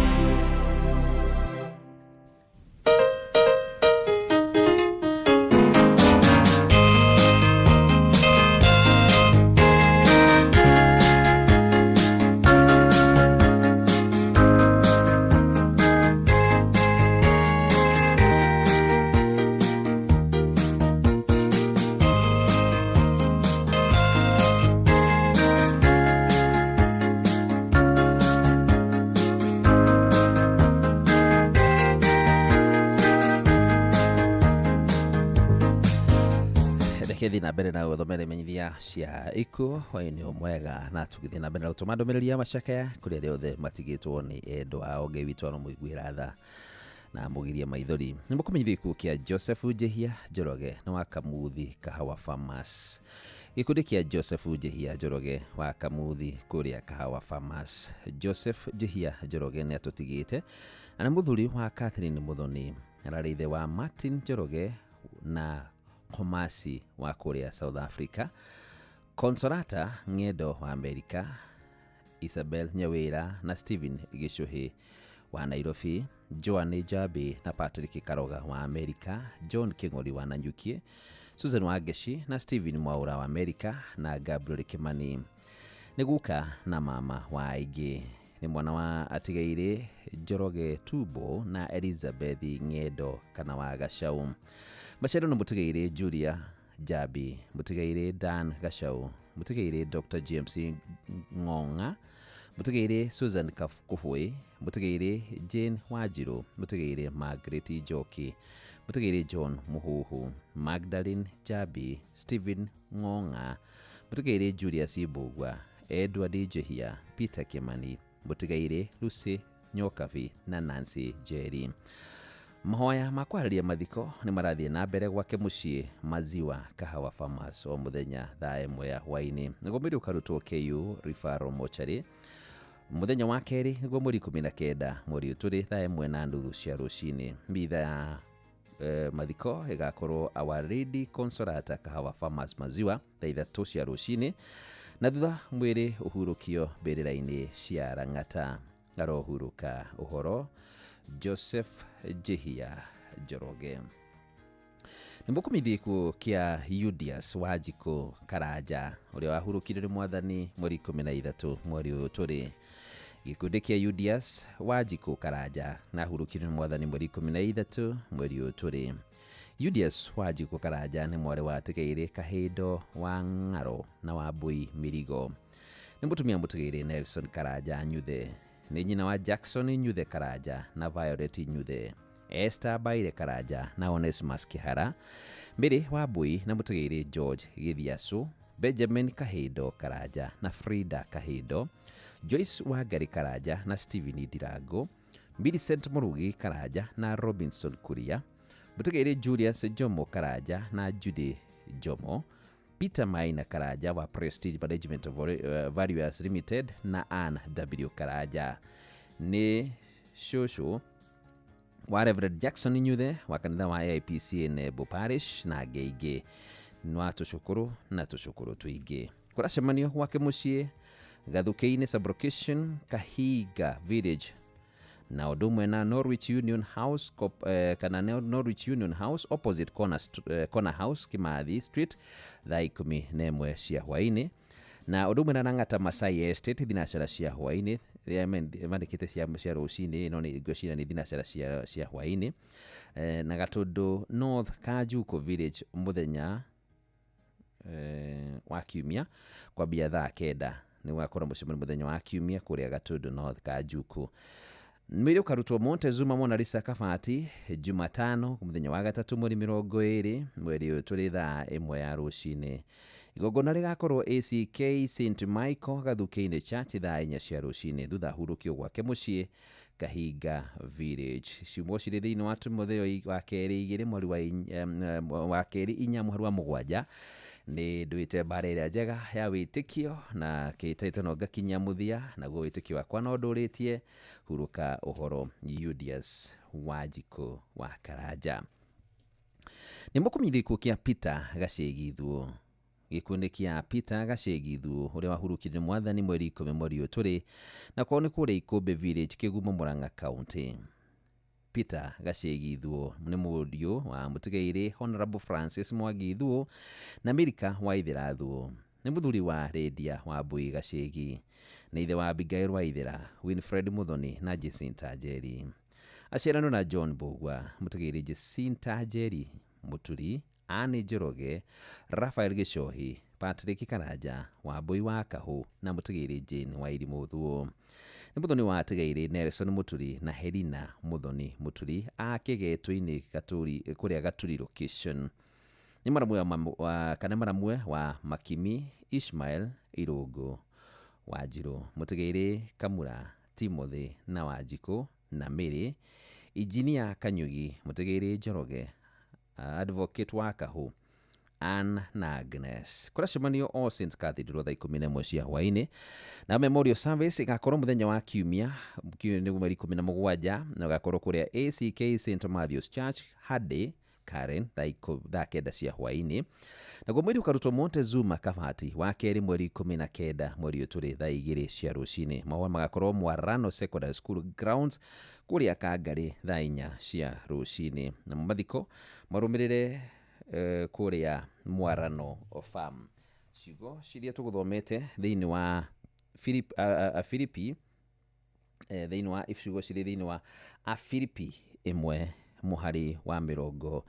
Reke thiĩ na mbere na gũthomera imenyithia cia ikuũ hwaĩ-inĩ ũyũ mwega, na tũgĩthiĩ na mbere na gũtũma ndũmĩrĩri ya macakaya kũrĩ arĩa othe matigĩtwo nĩ endwa ao. Ngai witũ aromũiguĩra tha na amũgirie maithori. Nĩ mũkũmenyithio gĩkuũ kĩa Joseph Njihia Njoroge nĩ wa Kamuthi Kahawa Farmers. Gĩkundi kĩa Joseph Njihia Njoroge wa Kamuthi kũrĩa Kahawa Farmers. Joseph Njihia Njoroge nĩ atũtigĩte na nĩ mũthuri wa Catherine Muthoni, ararĩ ithe wa Martin Njoroge na Komasi wa kũrĩa South Africa, Consolata Ng'endo wa Amerika, Isabel Nyawĩra na Stephen Gĩcũhĩ wa Nairobi, Joan Njambi na Patrick Karoga wa Amerika, John Kĩng'ori wa Nanyuki, Susan Wangeci na Stephen Mwaũra wa Amerika na Gabriel Kimani. Nĩ guka na mama wa aingĩ. Nĩ mwana wa atigairĩ Njoroge Tumbo na Elizabeth Ng'endo kana wa Gacau. Maciaro nĩ mũtigairĩ Julia Njambi, mũtigairĩ Dan Gacau, mũtigairĩ Dr. James Ng'ong'a, mũtigairĩ Susan Kũbũĩ, mũtigairĩ Jane Wanjirũ, mũtigairĩ Margaret Njoki, mũtigairĩ John Mũhuhu, Magdalene Njambi, Stephen Ng'ong'a, mũtigairĩ Julius Mbugua, Edward Njihia, Peter Kimani, mũtigairĩ Lucy Nyokabi na Nancy Njeri. Mahoya ma kwarĩria mathiko nĩ marathiĩ na mbere gwake mũciĩ Maziwa Kahawa Farmers o mũthenya thaa 1 ya hwaĩ-inĩ. Nĩguo mwĩrĩ ũkarutwo KU Referral Mortuary mũthenya wa kerĩ nĩguo mweri 19 mweri ũyũ tũrĩ thaa 1:30 cia rũcinĩ. Mitha ya mathiko ĩgakorwo Our Lady Consolata Kahawa Farmers Maziwa thaa 3 cia rũcinĩ, na thutha mwĩrĩ ũhurũkio mbĩrĩra-inĩ cia Lang'ata. Arohurũka ũhoro Joseph Njihia Njoroge. Nĩ mũkũmenyithia gĩkuũ kĩa Julius Wanjikũ Karanja ũrĩa wahurũkire nĩ mwathani mweri 13 mweri ũyũ tũrĩ. Gĩkundi kĩa Julius Wanjikũ Karanja na ahurũkire nĩ mwathani mweri 13 mweri ũyũ tũrĩ. Julius Wanjikũ Karanja nĩ mwarĩ wa Tigairĩ Kahĩndo wa Ng'aro na wa Mbui Mĩrigo. Nĩ mũtumia mũtigairĩ Nelson Karanja Nyuthe. Nĩ nyina wa Jackson Nyuthe Karanja na Violet Nyuthe, Esther Baire Karanja na Onesmus Kihara, Mary wa Mbui na mũtigairĩ George Gĩthiacũ, Benjamin Kahĩndo Karanja na Frida Kahĩndo, Joyce Wangari Karanja na Stephen Ndirango, Millicent Mũrugi Karanja na Robinson Kuria, mũtigairĩ Julius Jomo Karanja na Judy Jomo, Peter Maina Karanja wa Prestige Management of Valuers Limited na Ann W Karanja. Nĩ cũcũ Wa Reverend Jackson Nyuthe wa kanitha wa AIPC Nebo Parish na angĩ aingĩ wa tũcũkũrũ na tũcũkũrũ tũingĩ. Kũracemanio gwake mũciĩ Gathukĩ-inĩ sublocation Kahinga Village na ũndũ ũmwe na Norwich Union House kana Norwich Union House opposite Corner, Corner House Kimathi Street thaa 11 cia hwaĩ-inĩ, na ũndũ ũmwe na Lang'ata Masai Estate thinacara cia hwaĩ-inĩ. Mandĩkĩte cia rũcinĩ, no nĩ ngwĩciria nĩ thinacara cia hwaĩ-inĩ. Na Gatũndũ North Kanjuko Village mũthenya wa kiumia kwambia thaa 9 nĩ gũgakorwo mũcemanio mũthenya wa kiumia kũrĩa Gatũndũ North Kanjuku. Mwĩrĩ ũkarutwo Montezuma Mona Lisa Kabati Jumatano mũthenya wa gatatũ mweri 20 mweri ũyũ tũrĩ thaa 1 ya rũcinĩ. Igongona rĩgakorwo ACK St Michael Gathukĩ-inĩ Church thaa 4 cia rũcinĩ, thutha hurũkio gwake mũciĩ Kahinga Village. Ciugo cirĩ thĩinĩ wa Timotheo wa kerĩ 2 mweri wa kerĩ 4 mweri wa 7. Nĩ nduĩte mbara ĩrĩa njega ya wĩtĩkio na kĩhĩtahĩtano ngakinyia mũthia, naguo wĩtĩkio wakwa no ndũrĩtie. Hurũka ũhoro Julius Wanjikũ wa Karanja. Nĩ mũkũmenyithio gĩkuũ kĩa Peter Gacĩgithuo. Gĩkuũ nĩ kĩa Peter Gacĩgithuo ũrĩa wahurũkire nĩ mwathani mweri 10 mweri ũyũ tũrĩ, na kwao nĩ kũrĩa Ikũmbĩ Village Kĩgumo Murang'a County. Peter Gacĩgithuo nĩ mũriũ wa mũtigairĩ Honorable Francis Mwangi Thuo na Milka Waithera Thuo. Nĩ mũthuri wa Lydia Wambui Gacĩgi. Nĩ ithe wa Abigail Waithera, Winfred Muthoni na Jacinta Njeri. Aciaranwo na John Mbugua, mũtigairĩ Jacinta Njeri Mũturi, Anne Njoroge, Raphael Gĩcohi, Patrick Karanja, Wambui wa Kahũ na mũtigairĩ Jane Wairimũ Thuo. Nĩ mũthoni wa atigairĩ Nelson Mũturi na Helena Mũthoni Mũturi a Kĩgetũ-inĩ Gatũri kũrĩa Gaturi location. Nĩ maramwe wa kana maramwe wa Makimi Ishmael Irũngũ Wanjirũ, mũtigairĩ Kamura Timothy na Wanjikũ na Mary, Injinia Kanyugi, mũtigairĩ Njoroge, Advocate wa Kahũ, Ann na Agnes. Kũracemanio All Saints Cathedral thaa 11 cia hwaĩ-inĩ, na memorial service ĩgakorwo mũthenya wa kiumia nĩ mweri 17 na ũgakorwo kũrĩa ACK St Matthews Church Hade Karen thaa 9 cia hwaĩ-inĩ. Naguo mwĩrĩ ũkarutwo Montezuma Kabati wa kerĩ mweri 19 mweri ũyũ tũrĩ thaa 2 cia rũcinĩ. Mahũa magakorwo Mwarano Secondary School grounds kũrĩa Kangarĩ thaa 4 cia rũcinĩ. Namo mathiko marũmĩrĩre kũrĩa Mwarano Farm. Ciugo ciria tũgũthomete thĩinĩ wa Afilipi, thĩinĩ wa ciugo cirĩ thĩinĩ wa Afilipi 1 mũhari wa 21,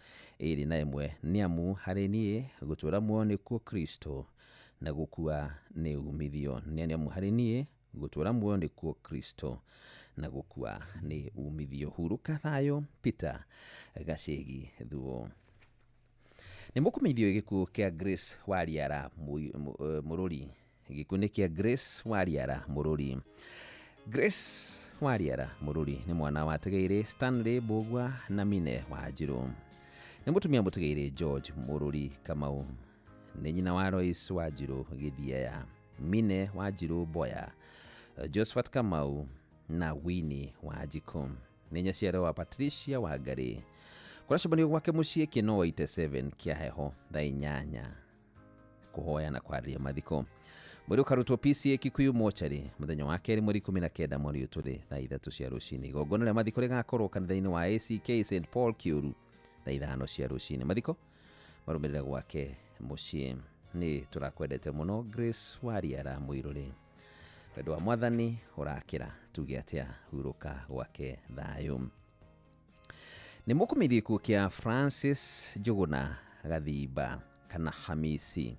nĩ amu harĩ niĩ gũtũũra muoyo nĩkuo Kristo na gũkua nĩ umithio. Nĩ amu harĩ niĩ gũtũũra muoyo nĩkuo Kristo na gũkua nĩ umithio. Hurũka thayũ Peter Gacĩgi Thuo. Nĩ mũkũmenyithio gĩkuũ kĩa Grace Wariara Mũrũri. Gĩkuũ nĩ kĩa Grace Wariara Mũrũri. Grace Wariara Mũrũri nĩ mwana wa Tigairĩ Stanley Mbugua na Mine Wanjirũ. Nĩ mũtumia mũtigairĩ George Mũrũri Kamau. Nĩ nyina wa Lois Wanjirũ Gĩthiea, Mine Wanjirũ Mboya, Josephat Kamau na Winnie Wanjikũ. Nĩ nyaciaro wa Patricia Wangari. Kũracemanio gwake mũciĩ Kĩno 87 kĩa heho thaa 8 kũhoya na kwarĩria mathiko. Mwĩrĩ ũkarutwo PCA Kikuyu Mochari mũthenya wa kerĩ mweri 19 mweri ũyũ tũrĩ thaa 3 cia rũcinĩ. Igongona rĩa mathiko rĩgakorwo kanitha-inĩ wa ACK St Paul Kĩũru thaa 5 cia rũcinĩ. Mathiko marũmĩrĩre gwake mũciĩ. Nĩ tũrakwendete mũno Grace Wariara Mũirũrĩ. Wendo wa mwathani ũrakĩra tuge atĩa, hurũka gwake thayũ. Nĩ mũkũmenyithio gĩkuũ kĩa Francis Njũgũna Gathimba kana Hamisi.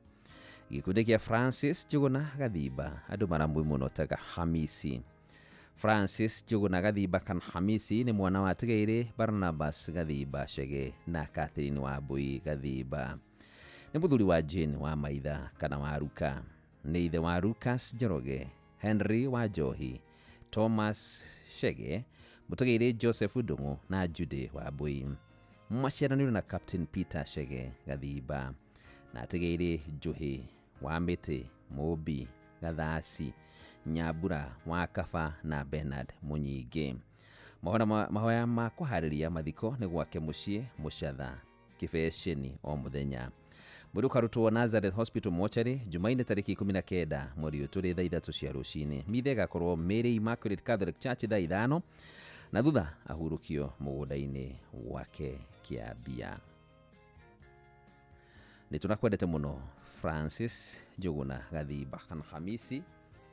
Gĩkuũ kĩa Francis Njũgũna Gathimba andũ maramũĩ mũno ta Hamisi. Francis Njũgũna Gathimba kana Hamisi nĩ mwana wa Tigairĩ Barnabas Gathimba Chege na Catherine Wambui Gathimba. Nĩ mũthuri wa Jane wa Maitha kana wa Ruka. Nĩ ithe wa Lucas Njoroge, Henry wa Njohi, Thomas Chege, mũtigairĩ Joseph Ndung'u na Judy Wambui. Maciaranĩirwo na Captain Peter Chege Gathimba na atigairĩ Njuhi wa Mĩtĩ, Mũmbi Gathasi, Nyambura wa Kaba na Bernard Mũnyingĩ. Mahoya ma kũharĩria mathiko nĩ gwake mũciĩ Mũcatha Kĩbeceni o mũthenya. Mwĩrĩ ũkarutwo Nazareth Hospital Mortuary Jumaine tarĩki 19 mweri ũyũ tũrĩ thaa 3 cia rũcinĩ. Mitha ĩgakorwo Mary Immaculate Catholic Church thaa 5 na thutha ahurũkio mũgũnda-inĩ gwake Kĩambia. Nĩ tũrakwendete mũno Francis Njũgũna Gathimba kana Hamisi,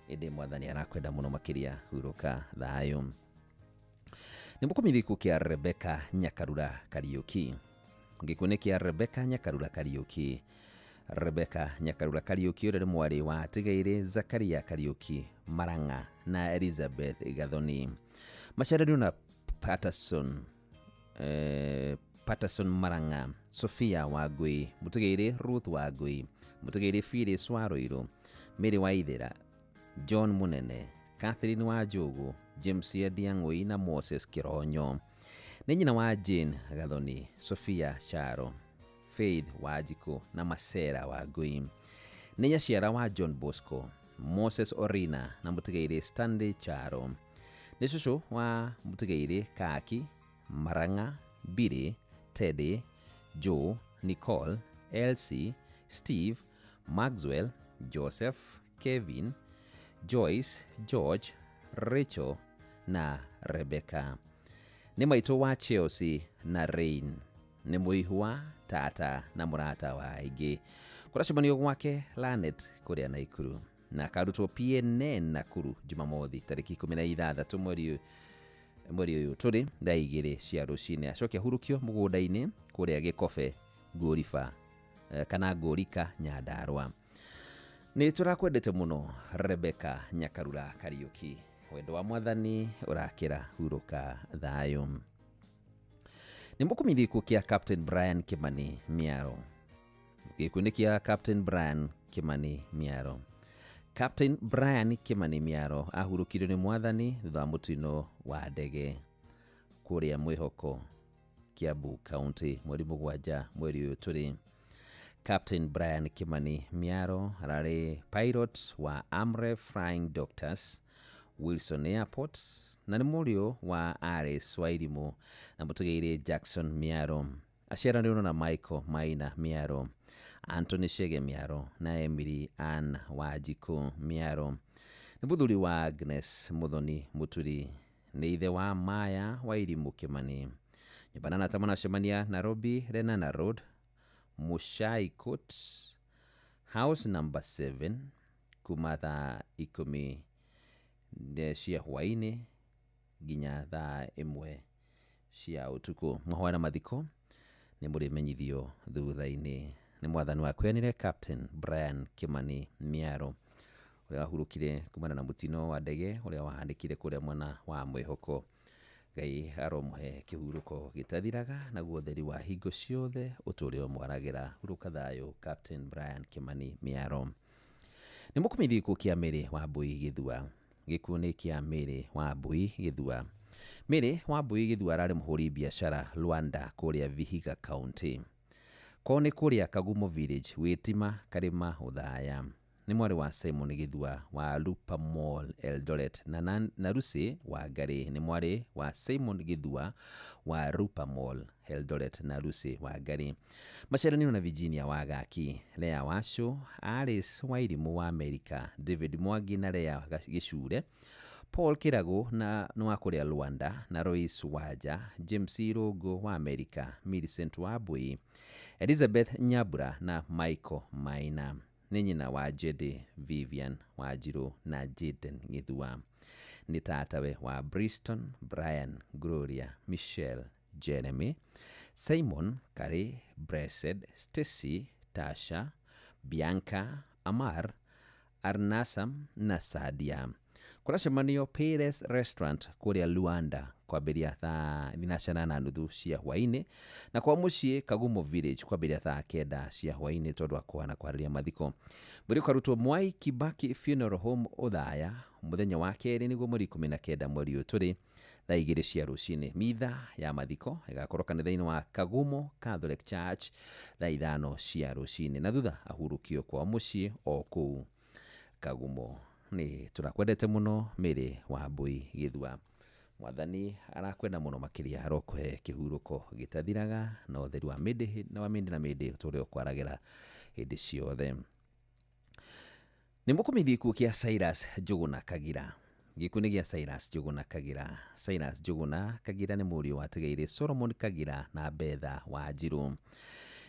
ĩndĩ mwathani arakwenda mũno makĩria, hurũka thayũ. Nĩ mũkũmithia gĩkuũ kĩa Rebecca Nyakarura Kariũki. Gĩkuũ nĩ kĩa Rebecca Nyakarura Kariũki. Rebecca Nyakarura Kariũki ũrĩa nĩ mwarĩ wa Atigaire Zakaria Kariũki Marang'a na Elizabeth Gathoni. Maciaranĩirwo na Patterson Marang'a, Sophia Wangui, Mũtigaire Ruth Wangui, Mũtigaire Phyllis Waruiru, Mary Waithera, John Munene, Catherine Wanjũgũ, James Ndiang'ui na Moses Kironyo. Nĩ nyina wa Jane Gathoni, Sophia Charo, Faith Wanjikũ na Masera Wangui. Nĩ nyaciara wa John Bosco, Moses Orina na Mũtigaire Stanley Charo. Nĩ cũcũ wa Mũtigaire Kaki, Marang'a, Billy, Teddy, Joe, Nicole, Elsie, Steve, Maxwell, Joseph, Kevin, Joyce, George, Rachel na Rebecca. Nĩ maitũ wa Chelsea na Rain. Nĩ mũihwa, tata na mũrata wa aingĩ. Kũracemanio gwake Lanet kũrĩa Naikuru na akarutwo PNN Nakuru Jumamothi tarĩki 16 mweri ũyũ tũrĩ thaa 2 cia rũcinĩ. Acoke ahurũkio mũgũnda-inĩ kũrĩa Gĩkobe Ngũriba kana Ngũrika Nyandarũa. Nĩ tũrakwendete mũno Rebecca Nyakarura Kariũki. Wendo wa mwathani ũrakĩra, hurũka thayũ. Nĩ mũkũmithia gĩkuũ kĩa Captain Brian Kimani Miaro. Gĩkuũ nĩ kĩa Captain Brian Kimani Miaro. Captain Brian Kimani Miaro ahurũkirio nĩ mwathani thutha wa mũtino wa ndege kũrĩa Mwĩhoko, Kiambu County mweri 7 mweri ũyũ tũrĩ. Captain Brian Kimani Miaro ararĩ pilot wa Amref Flying Doctors Wilson Airport na nĩ mũriũ wa Aris Wairimu na mũtigairĩ Jackson Miaro. Aciaranĩirwo na Michael Maina Miaro, Anthony Shege Miaro na Emily Ann Wanjikũ Miaro. Nĩ mũthuri wa Agnes Muthoni Muturi. Nĩ ithe wa Maya Wairimu Kimani. Nyũmba na tama nacemania Nairobi Lenana Road, Mushai Court, house number 7, kuma thaa 10 cia hwaĩ-inĩ nginya thaa 1 cia ũtukũ. Mahoya na mathiko nĩ mũrĩmenyithio thutha-inĩ. Nĩ mwathani wakwenire Captain Brian Kimani Miaro ũrĩa wahurũkire kumana na mũtino wa ndege ũrĩa wahanĩkire kũrĩa mwena wa Mwĩhoko. Ngai aromũhe kĩhurũko gĩtathiraga naguo ũtheri wa hingo ciothe ũtũre ũmwaragĩra. Hurũka thayũ Captain Brian Kimani Miaro. Nĩ mũkũmithia gĩkuũ kĩa Mary Wambui Gĩthua. Gĩkuũ nĩ kĩa Mary Wambui Gĩthua. Mary Wambui Gĩthua ararĩ mũhũri biacara Luanda kũrĩa Vihiga County. Kwao nĩ kũrĩa Kagumo Village, Wĩtima, Karĩma, Ũthaya. Nĩ mwarĩ wa Simon Gĩthua wa Lupa Mall Eldoret na Lucy Wangari. Nĩ mwarĩ wa Simon Gĩthua wa Rupa Mall Eldoret na Lucy Wangari. Maciaranĩirwo na Virginia Wagaki, Lea Wacu, Alice Wairimu wa Amerika, David Mwangi na Lea Gĩcure, Paul Kĩragũ na nĩ wa kũrĩa Luanda na Royce Wanja, James Irũngũ wa Amerika, Millicent Wambui, Elizabeth Nyambura na Michael Maina. Nĩ nyina wa Jede Vivian Wanjirũ na Jaden Gĩthua. Nĩ tatawe wa Briston, Brian, Gloria, Michelle, Jeremy, Simon, Kari, Blessed, Stacy, Tasha, Bianca, Amar, Arnasam na Sadia. Kũracemanio Payless Restaurant kũrĩa Luanda kwambĩrĩria thaa 4:30 cia hwaĩ-inĩ na kwa mũciĩ Kagumo Village kwambĩrĩria thaa 9 cia hwaĩ-inĩ tondũ wa kũhana kwarĩria mathiko. Mwĩrĩ ũkarutwo Mwai Kibaki Funeral Home Othaya mũthenya wa kerĩ nĩguo mweri 19 mweri ũyũ tũrĩ thaa 2 cia rũcinĩ. Mitha ya mathiko ĩgakorwo kanitha-inĩ wa Kagumo Catholic Church thaa 5 cia rũcinĩ na thutha ahurũkio kwa mũciĩ o kũu Kagumo. Nĩ tũrakwendete mũno Mary Wambui Gĩthua. Mwathani arakwenda mũno makĩria, arokũhe kĩhurũko gĩtathiraga na ũtheri wa mĩndĩ na wa mĩndĩ na mĩndĩ ũtũre ũkwaragĩra hĩndĩ ciothe. Nĩ mũkũmithia gĩkuũ kĩa Cyrus Njũgũna Kagira. Gĩkuũ nĩ gĩa Cyrus Njũgũna Kagira. Cyrus Njũgũna Kagira nĩ mũriũ wa Tigairĩ Solomon Kagira na Betha Wanjirũ.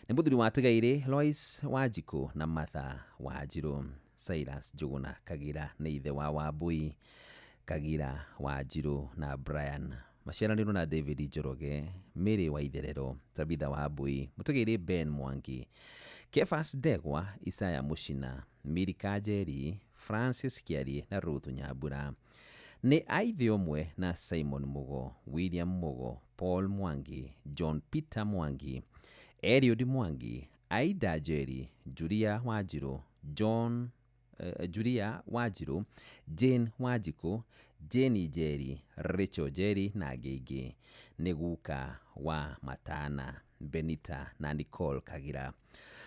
Nĩ mũthuri wa Tigairĩ Lois Wanjikũ na Martha Wanjirũ. Cyrus Njũgũna Kagira nĩ ithe wa Wambui Kagira Wanjirũ na Brian. Maciaranĩirwo na David Njoroge, Mary Waitherero, Tabitha Wambui, Mũtigairĩ Ben Mwangi, Kefas Ndegwa, Isaya Mũcina, Milika Njeri, Francis Kĩarie na Ruth Nyambura. Nĩ aithe ũmwe na Simon Mugo, William Mugo, Paul Mwangi, John Peter Mwangi, Eliud Mwangi, Aida Njeri, Julia Wanjirũ, John Julia Wanjirũ, Jane Wanjikũ, Jane Njeri, Rachel Njeri na angĩ aingĩ. Nĩ guka wa Matana, Benita na Nicole Kagira.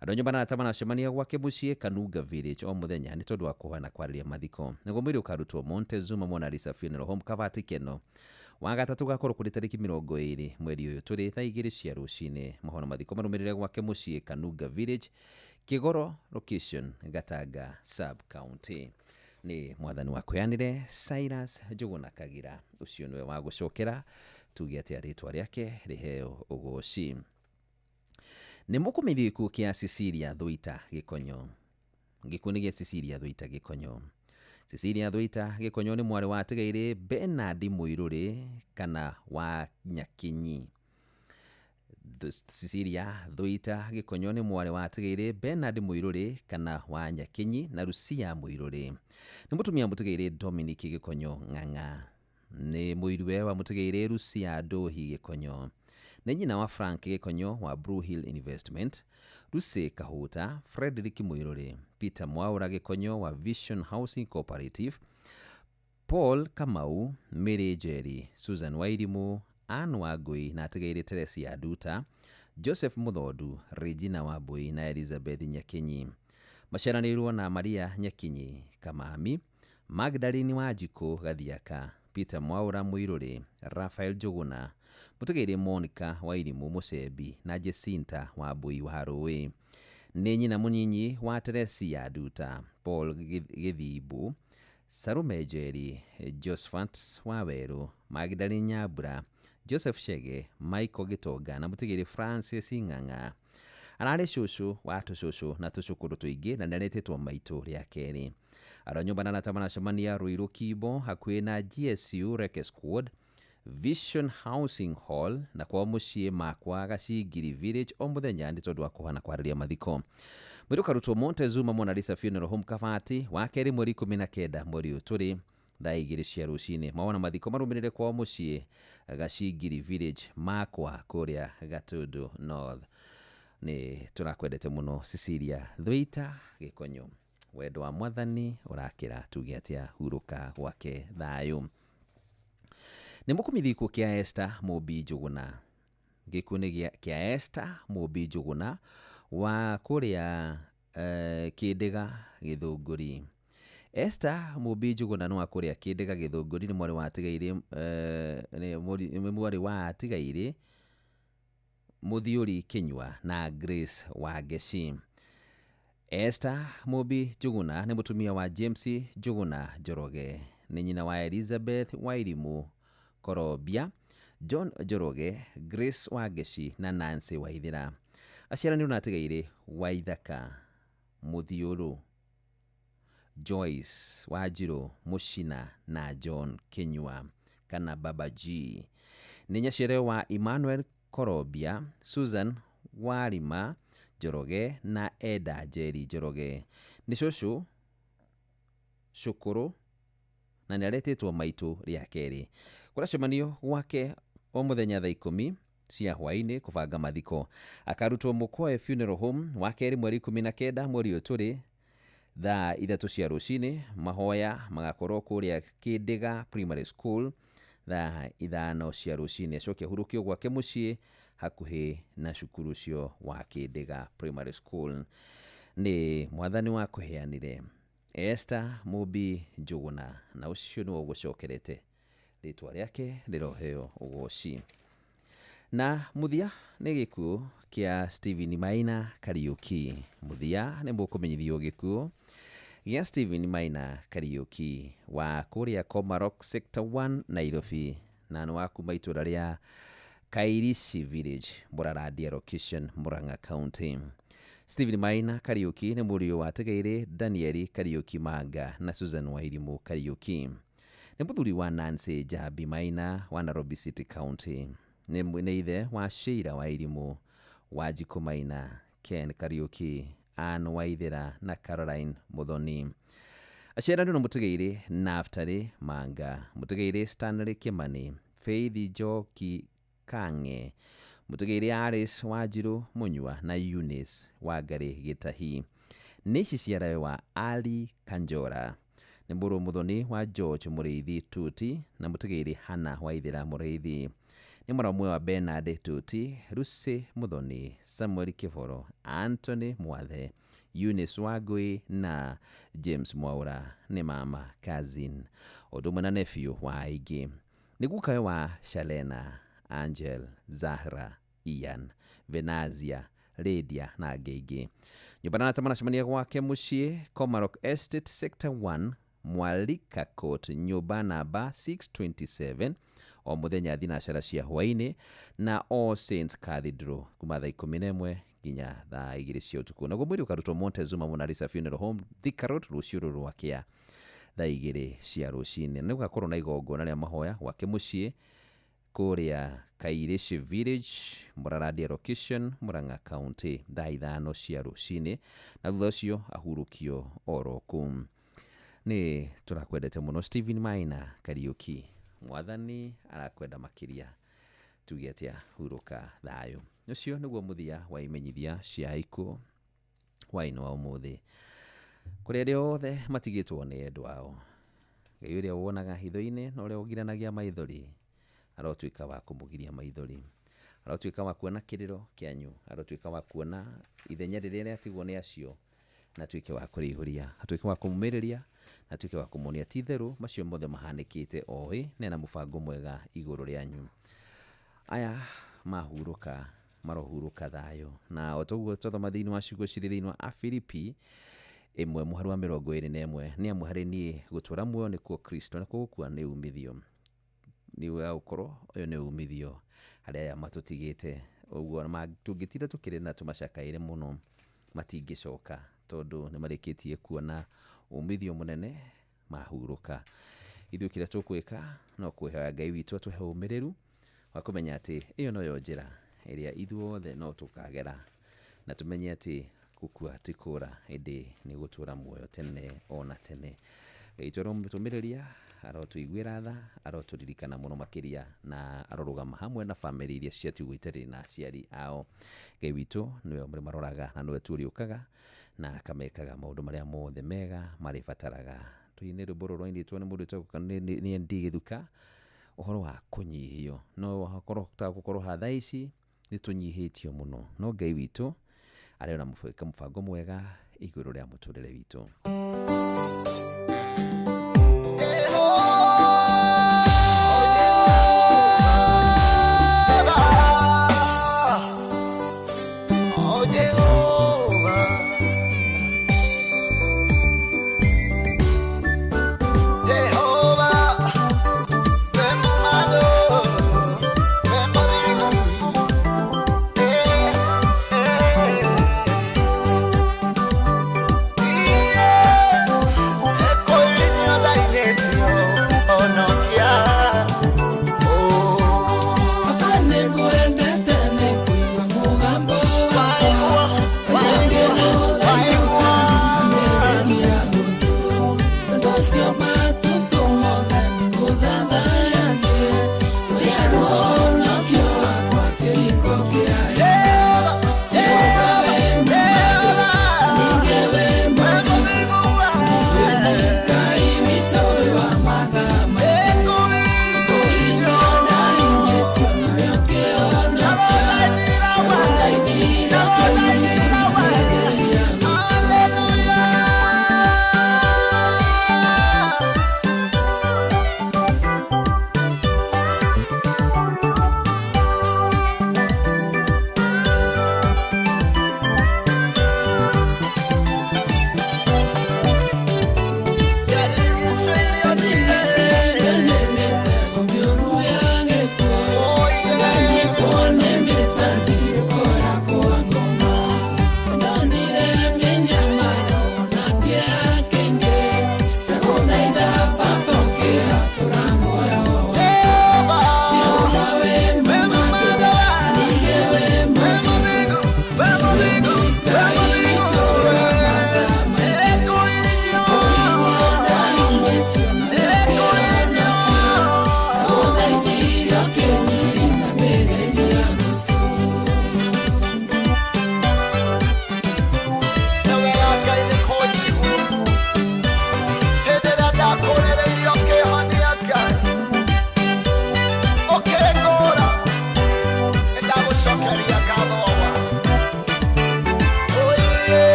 Andũ a nyũmba na arata maracemania gwake mũciĩ Kanunga Village o mũthenya nĩ tondũ wa kũhoya na kwarĩria mathiko. Naguo mwĩrĩ ũkarutwo Montezuma Mona Lisa Funeral Home Kabati Keno. Wa gatatũ gakorwo kũrĩ tarĩki 20 mweri ũyũ tũrĩ thaa 2 cia rũcinĩ. Mahono mathiko marũmĩrĩre gwake mũciĩ Kanunga Village, Kĩgoro location, Gatanga sub county. Nĩ mwathani wakũheanire Cyrus Njũgũna Kagira, ũcio nĩwe wa gũcokera, tuge atĩ rĩtwa rĩake rĩheo ũgoci. Nĩ mũkũmithia gĩkuũ kĩa Cecilia Thuita Gĩkonyo. Gĩkuũ nĩ gĩa Cecilia Thuita Gĩkonyo. Cecilia Thuita Gĩkonyo nĩ mwarĩ wa Tigairĩ Bernard Mũirũrĩ kana wa Nyakinyi. Cecilia Thuita Gĩkonyo nĩ mwarĩ wa Tigairĩ Bernard Mũirũrĩ kana wa Nyakinyi na Lucia Mũirũrĩ. Nĩ mũtumia Mũtigairĩ Dominic Gĩkonyo Ng'ang'a. Nĩ mũiruwe wa Mũtigairĩ Lucia Ndũhi Gĩkonyo. Nĩ nyina wa Frank Gĩkonyo wa Blue Hill Investment, Lucy Kahuta, Frederick Mũirũrĩ, Peter Mwaũra Gĩkonyo wa Vision Housing Cooperative, Paul Kamau, Mary Njeri, Susan Wairimũ, Ann Wangui na Atigairĩ Teresia Nduta, Joseph Mũthondu, Regina Wambui na Elizabeth Nyakinyi. Maciaranĩirwo na Maria Nyakinyi Kamami, Magdalene Wanjikũ Gathiaka, Peter Mwaũra Mũirũrĩ, Raphael Njũgũna, Mũtigairĩ Monica Wairimũ Mũcembi na Jacinta Wambui wa Rũĩ. Nĩ nyina mũnyinyi wa Teresia Nduta, Paul Gĩthimbu, Sarume Njeri, Josephat Wawerũ, Magdalene Nyambura, Joseph Chege, Michael Gĩtonga na Mũtigairĩ Francis Ng'ang'a. Ararĩ cũcũ wa tũcũcũ na tũcũkũrũ tũingĩ na nĩaretĩtwo maitũ rĩa kerĩ. Andũ a nyũmba na arata maracemania Ruiru Kimbo hakuhĩ na GSU Reke Squad, Vision Housing Hall na kwao mũciĩ Makwa Gacingiri Village o mũthenya nĩ tondũ wa kũhana kwarĩria mathiko. Mwĩrĩ ũkarutwo Montezuma Mona Lisa Funeral Home Kabati wa kerĩ mweri 19 mweri ũyũ tũrĩ thaa 2 cia rũcinĩ. Mawona mathiko marũmĩrĩre kwao mũciĩ Gacingiri Village Makwa kũrĩa Gatundu North. Nĩ tũrakwendete mũno Cecilia Thuita Gĩkonyo. Wendo wa mwathani ũrakĩra tuge atĩa, hurũka gwake thayũ. Nĩ mũkũmithia gĩkuũ kĩa Esther Mũmbi Njũgũna. Gĩkuũ nĩ kĩa Esther Mũmbi Njũgũna wa kũrĩa Kĩndĩga Gĩthũngũri. Esther Mũmbi Njũgũna nĩ wa kũrĩa Kĩndĩga Gĩthũngũri, nĩ mwarĩ wa Tigairĩ nĩ mwarĩ wa Tigairĩ Mũthiũri Kĩnyua na Grace Wangeci. Esther Mũmbi Njũgũna nĩ mũtumia wa James Njũgũna Njoroge. Nĩ nyina wa Elizabeth Wairimũ Korobia, John Njoroge, Grace Wangeci na Nancy Waithera. Aciaranĩirwo na Atigairĩ Waithaka Mũthiũrũ, Joyce Wanjirũ Mũcina na John Kĩnyua kana Baba G. Nĩ nyaciare wa Emmanuel Korobia, Susan Warima Njoroge na Eda Njeri Njoroge. Nĩ cũcũ, cũkũrũ na nĩ aretĩtwo maitũ rĩa kerĩ. Kũracemanio gwake o mũthenya thaa 10 cia hwaĩ-inĩ kũbanga mathiko. Akarutwo Mũkoe Funeral Home wa kerĩ mweri 19 mweri ũyũ tũrĩ thaa 3 cia rũcinĩ. Mahoya magakorwo kũrĩa Kĩndĩga Primary School thaa 5 cia rũcinĩ. Acoke ahurũkio gwake mũciĩ hakuhĩ na cukuru ũcio wa Kĩndĩga Primary School. Nĩ mwathani wa kũheanire Esther Mũmbi Njũgũna, na ũcio nĩwe ũgũcokerete. Rĩtwa rĩake rĩroheo ũgoci. Na mũthia nĩ gĩkuũ kĩa Stephen Maina Kariuki. Mũthia nĩ mũkũmenyithio gĩkuũ gĩa Stephen Maina Kariuki wa kũrĩa Komarok Sector 1 Nairobi, na nĩ wa kuma itũra rĩa Kairisi Village, Mũrarandia Location, Murang'a County. Stephen Maina Kariuki nĩ mũriũ wa Tegeire Danieli Kariuki Manga na Susan Wairimu Kariuki. Nĩ mũthuri wa Nancy Njambi Maina wa Nairobi City County. Nĩ ithe wa Sheila Wairimu, Wanjikũ Maina, Ken Kariuki, Ann Waithera na Caroline Muthoni. Aciaranĩirwo na mũtigairĩ Naftali Manga, mũtigairĩ Stanley Kimani, Faith Njoki Kang'e, mũtigairĩ Alice Wanjirũ Mũnyua na Eunice Wangarĩ Gĩtahi. Nĩ ici ciarawe wa Ali Kanjora. Nĩ mũrũ mũthoni wa George Mũrĩithi Tuti na mũtigairĩ Hannah Waithera Mũrĩithi. Nĩ mwana ũmwe wa Bernard Tuti, Lucy Muthoni, Samuel Kĩboro, Anthony Mwathe, Eunice Wangui na James Mwaura. Nĩ mama, cousin, ũndũ ũmwe na nephew wa aingĩ. Nĩ gukawe wa Shalena, Angel, Zahra, Ian, Venazia, Lydia na angĩ aingĩ. Nyũmba na manacemania gwake mũciĩ Komarok Estate Sector 1 Mwalika Court, nyũmba namba 627, o mũthenya thinacara cia hwaĩ-inĩ na All Saints Cathedral kuma thaa 11 nginya thaa 2 cia ũtukũ. Naguo mwĩrĩ ũkarutwo Montezuma Mona Lisa Funeral Home, Thika Road, rũciũ rũrũ rwakĩa thaa 2 cia rũcinĩ. Nĩ gũgakorwo na igongona rĩa mahoya gwake mũciĩ kũrĩa Kairishi Village, Mũrarandia Location, Murang'a County, thaa 5 cia rũcinĩ, na thutha ũcio ahurũkio oro kũu. Nĩ tũrakwendete mũno Stephen Maina Kariuki. Mwathani arakwenda makĩria. Tuge atĩa, hurũka thayũ. Ũcio nĩguo mũthia wa imenyithia cia ikuũ hwaĩ-inĩ wa ũmũthĩ. Kũrĩ arĩa othe matigĩtwo nĩ endwa ao, Ngai ũrĩa wonaga hitho-inĩ na ũrĩa ũgiranagia maithori arotuĩka wa kũmũgiria maithori, arotuĩka wa kuona kĩrĩro kĩanyu, arotuĩka wa kuona ithenya rĩrĩa rĩatigwo nĩ acio, na atuĩke wa kũrĩihũria, atuĩke wa kũmũmĩrĩria, na atuĩke wa kũmuonia ti itherũ macio mothe mahanĩkĩte oĩ na ena mũbango mwega igũrũ rĩanyu. Aya mahurũka marohurũka thayũ. Na o toguo twathoma thĩinĩ wa ciugo cirĩ thĩinĩ wa Afilipi 1 mũhari wa 21, nĩ amu harĩ niĩ gũtũũra muoyo nĩkuo Kristo, nakuo gũkua nĩ umithio. Nĩ wa gũkorwo ũyũ nĩ umithio harĩ aya matũtigĩte. Ũguo tũngĩtinda tũkĩrĩ na tũmacakaĩre mũno matingĩcoka, tondũ nĩ marĩkĩtie kuona umithio mũnene mahurũka. Ithuĩ kĩrĩa tũkwĩka no kwĩhoya Ngai witũ atũhe ũmĩrĩru wa kũmenya atĩ ĩyo noyo njĩra ĩrĩa ithuothe no tũkagera, na tũmenye atĩ gũkua ti kũra, ĩndĩ nĩ gũtũũra muoyo tene ona tene. Ngai witũ arotũmĩrĩria, arotũiguĩra tha, arotũririkana mũno makĩria, na arorũgama hamwe na bamĩrĩ iria ciatigwo itarĩ na aciari ao. Ngai witũ nĩwe ũrĩmaroraga na nĩwe tu ũrĩũkaga na akamekaga maũndũ marĩa mothe mega marĩbataraga. Tũine rwĩmbo rũrũ rwainĩtwo nĩ mũndũ wĩtagwo nĩ ND Gĩthuka, ũhoro wa kũnyihio. No hakorwo ta gũkorwo ha thaa ici nĩ tũnyihĩtio mũno, no Ngai witũ arĩ na mũbango mwega igũrũ rĩa mũtũrĩre witũ. Yeah.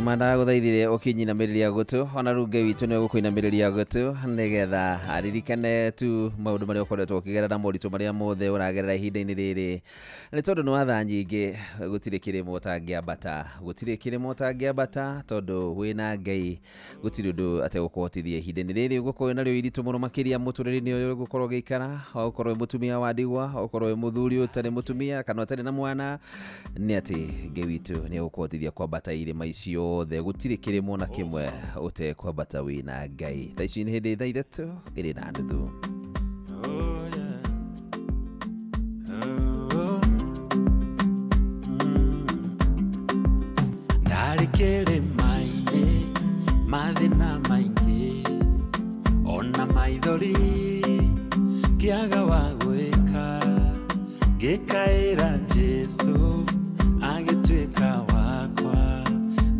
Kĩrĩma ndagũthaithire ũkĩnyinamĩrĩria gũtũ, ona rĩu Ngai witũ nĩ ũgũkũinamĩrĩria gũtũ nĩgetha aririkane tu maũndũ marĩa ũkoretwo ũkĩgerera, moritũ marĩa mothe ũragerera ihinda-inĩ rĩrĩ, nĩ tondũ nĩ watha nyingĩ, gũtirĩ kĩrĩma ũtangĩambata, gũtirĩ kĩrĩma ũtangĩambata, tondũ wĩna Ngai gũtirĩ ũndũ ategũkũhotithia. Ihinda-inĩ rĩrĩ ũgũkorwo narĩo iritũ mũno makĩria mũtũrĩre-inĩ ũyũ ũgũkorwo ũgĩikara, ũkorwo wĩ mũtumia wa ndigwa, ũkorwo wĩ mũthuri ũtarĩ mũtumia kana ũtarĩ na mwana, nĩ atĩ Ngai witũ nĩ egũkũhotithia kwambata irĩma ici ciothe, gũtirĩ kĩrĩma ona kĩmwe ũtekwambata wĩna Ngai. Thaa ici nĩ hĩndĩ 3:30. Oh, yeah. Oh, Ndarĩ kĩrĩma-inĩ, mathĩna maingĩ, ona maithori, ngĩaga wa gwĩka, ngĩkaĩra Jesũ agĩtuĩka wakwa,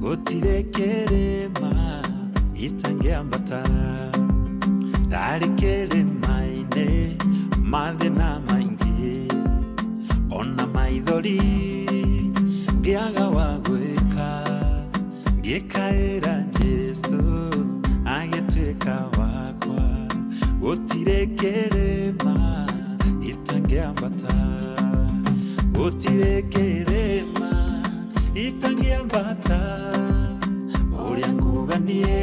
gũtirĩ kĩrĩma itangĩambata. Ndarĩ kĩrĩma-inĩ, mathĩna maingĩ, ona maithori, ngĩaga wa gwĩka, ngĩkaĩra Jesũ agĩtuĩka wakwa, gũtirĩ kĩrĩma itangĩambata, gũtirĩ kĩrĩma itangĩambata, ũrĩa nguga niĩ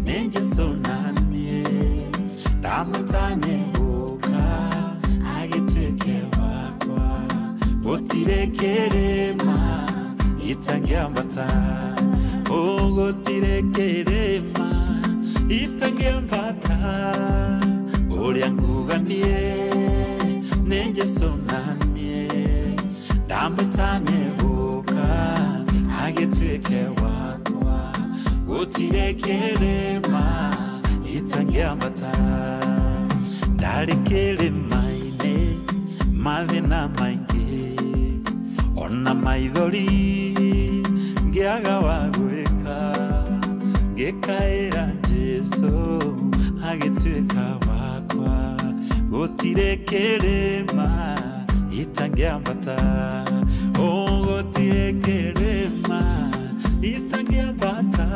nĩ Jesũ naniĩ ndamũtanye gũka agĩtuĩke wakwa, gũtirĩ kĩrĩma itangĩambata, oh, gũtirĩ kĩrĩma itangĩambata, ũrĩa nguga niĩ nĩ Jesũ naniĩ ndamũtanye gũka agĩtuĩke wakwa, gũtirĩ kĩrĩma itangĩambata. Ndarĩ kĩrĩma-inĩ, mathĩna maingĩ, ona maithori, ngĩaga wa gwĩka, ngĩkaĩra Jesũ agĩtuĩka wakwa, gũtirĩ kĩrĩma itangĩambata, oh, gũtirĩ kĩrĩma itangĩambata,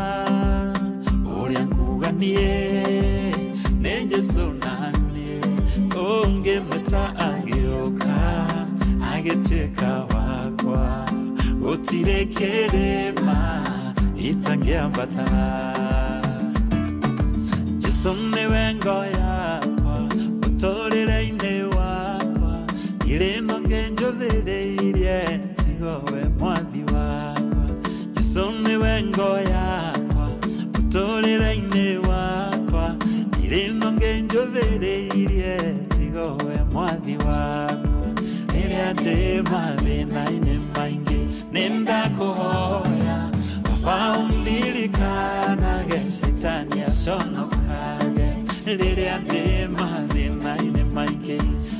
ũrĩa nguga niĩ nĩ Jesũ naniĩ ũngĩmwĩta agĩũka agĩtuĩka wakwa, gũtirĩ kĩrĩma itangĩambata. Jesũ nĩwe ngo yakwa mũtũrĩre-inĩ wakwa, irĩma ngĩnjũthĩrĩirie tigo we mwathi wakwa. Jesũ nĩwe ngo yakwa mũtũrĩre-inĩ wakwa, irĩma ngĩnjũthĩrĩirie tigo we mwathi wakwa. Rĩrĩa ndĩ mathĩna-inĩ maingĩ nĩndakũhoya Baba undirikanage Shetani aconokage. Rĩrĩa ndĩ mathĩna-inĩ maingĩ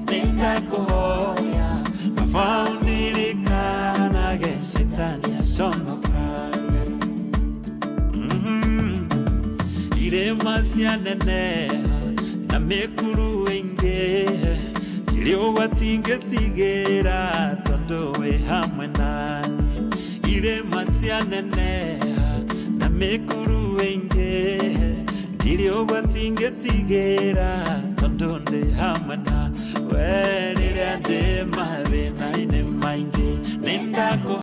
nĩndakũhoya Baba undirikanage Shetani aconokage. Irĩma cianeneha na mĩkuru ĩingĩ, irĩ ũgwati ngĩtigĩra tondũ wĩ hamwe naniĩ. Irĩma cianeneha na mĩkuru ĩingĩ, ndirĩ ũgwati ngĩtigĩra tondũ ndĩ hamwe na we. Rĩrĩa ndĩ mathĩna-inĩ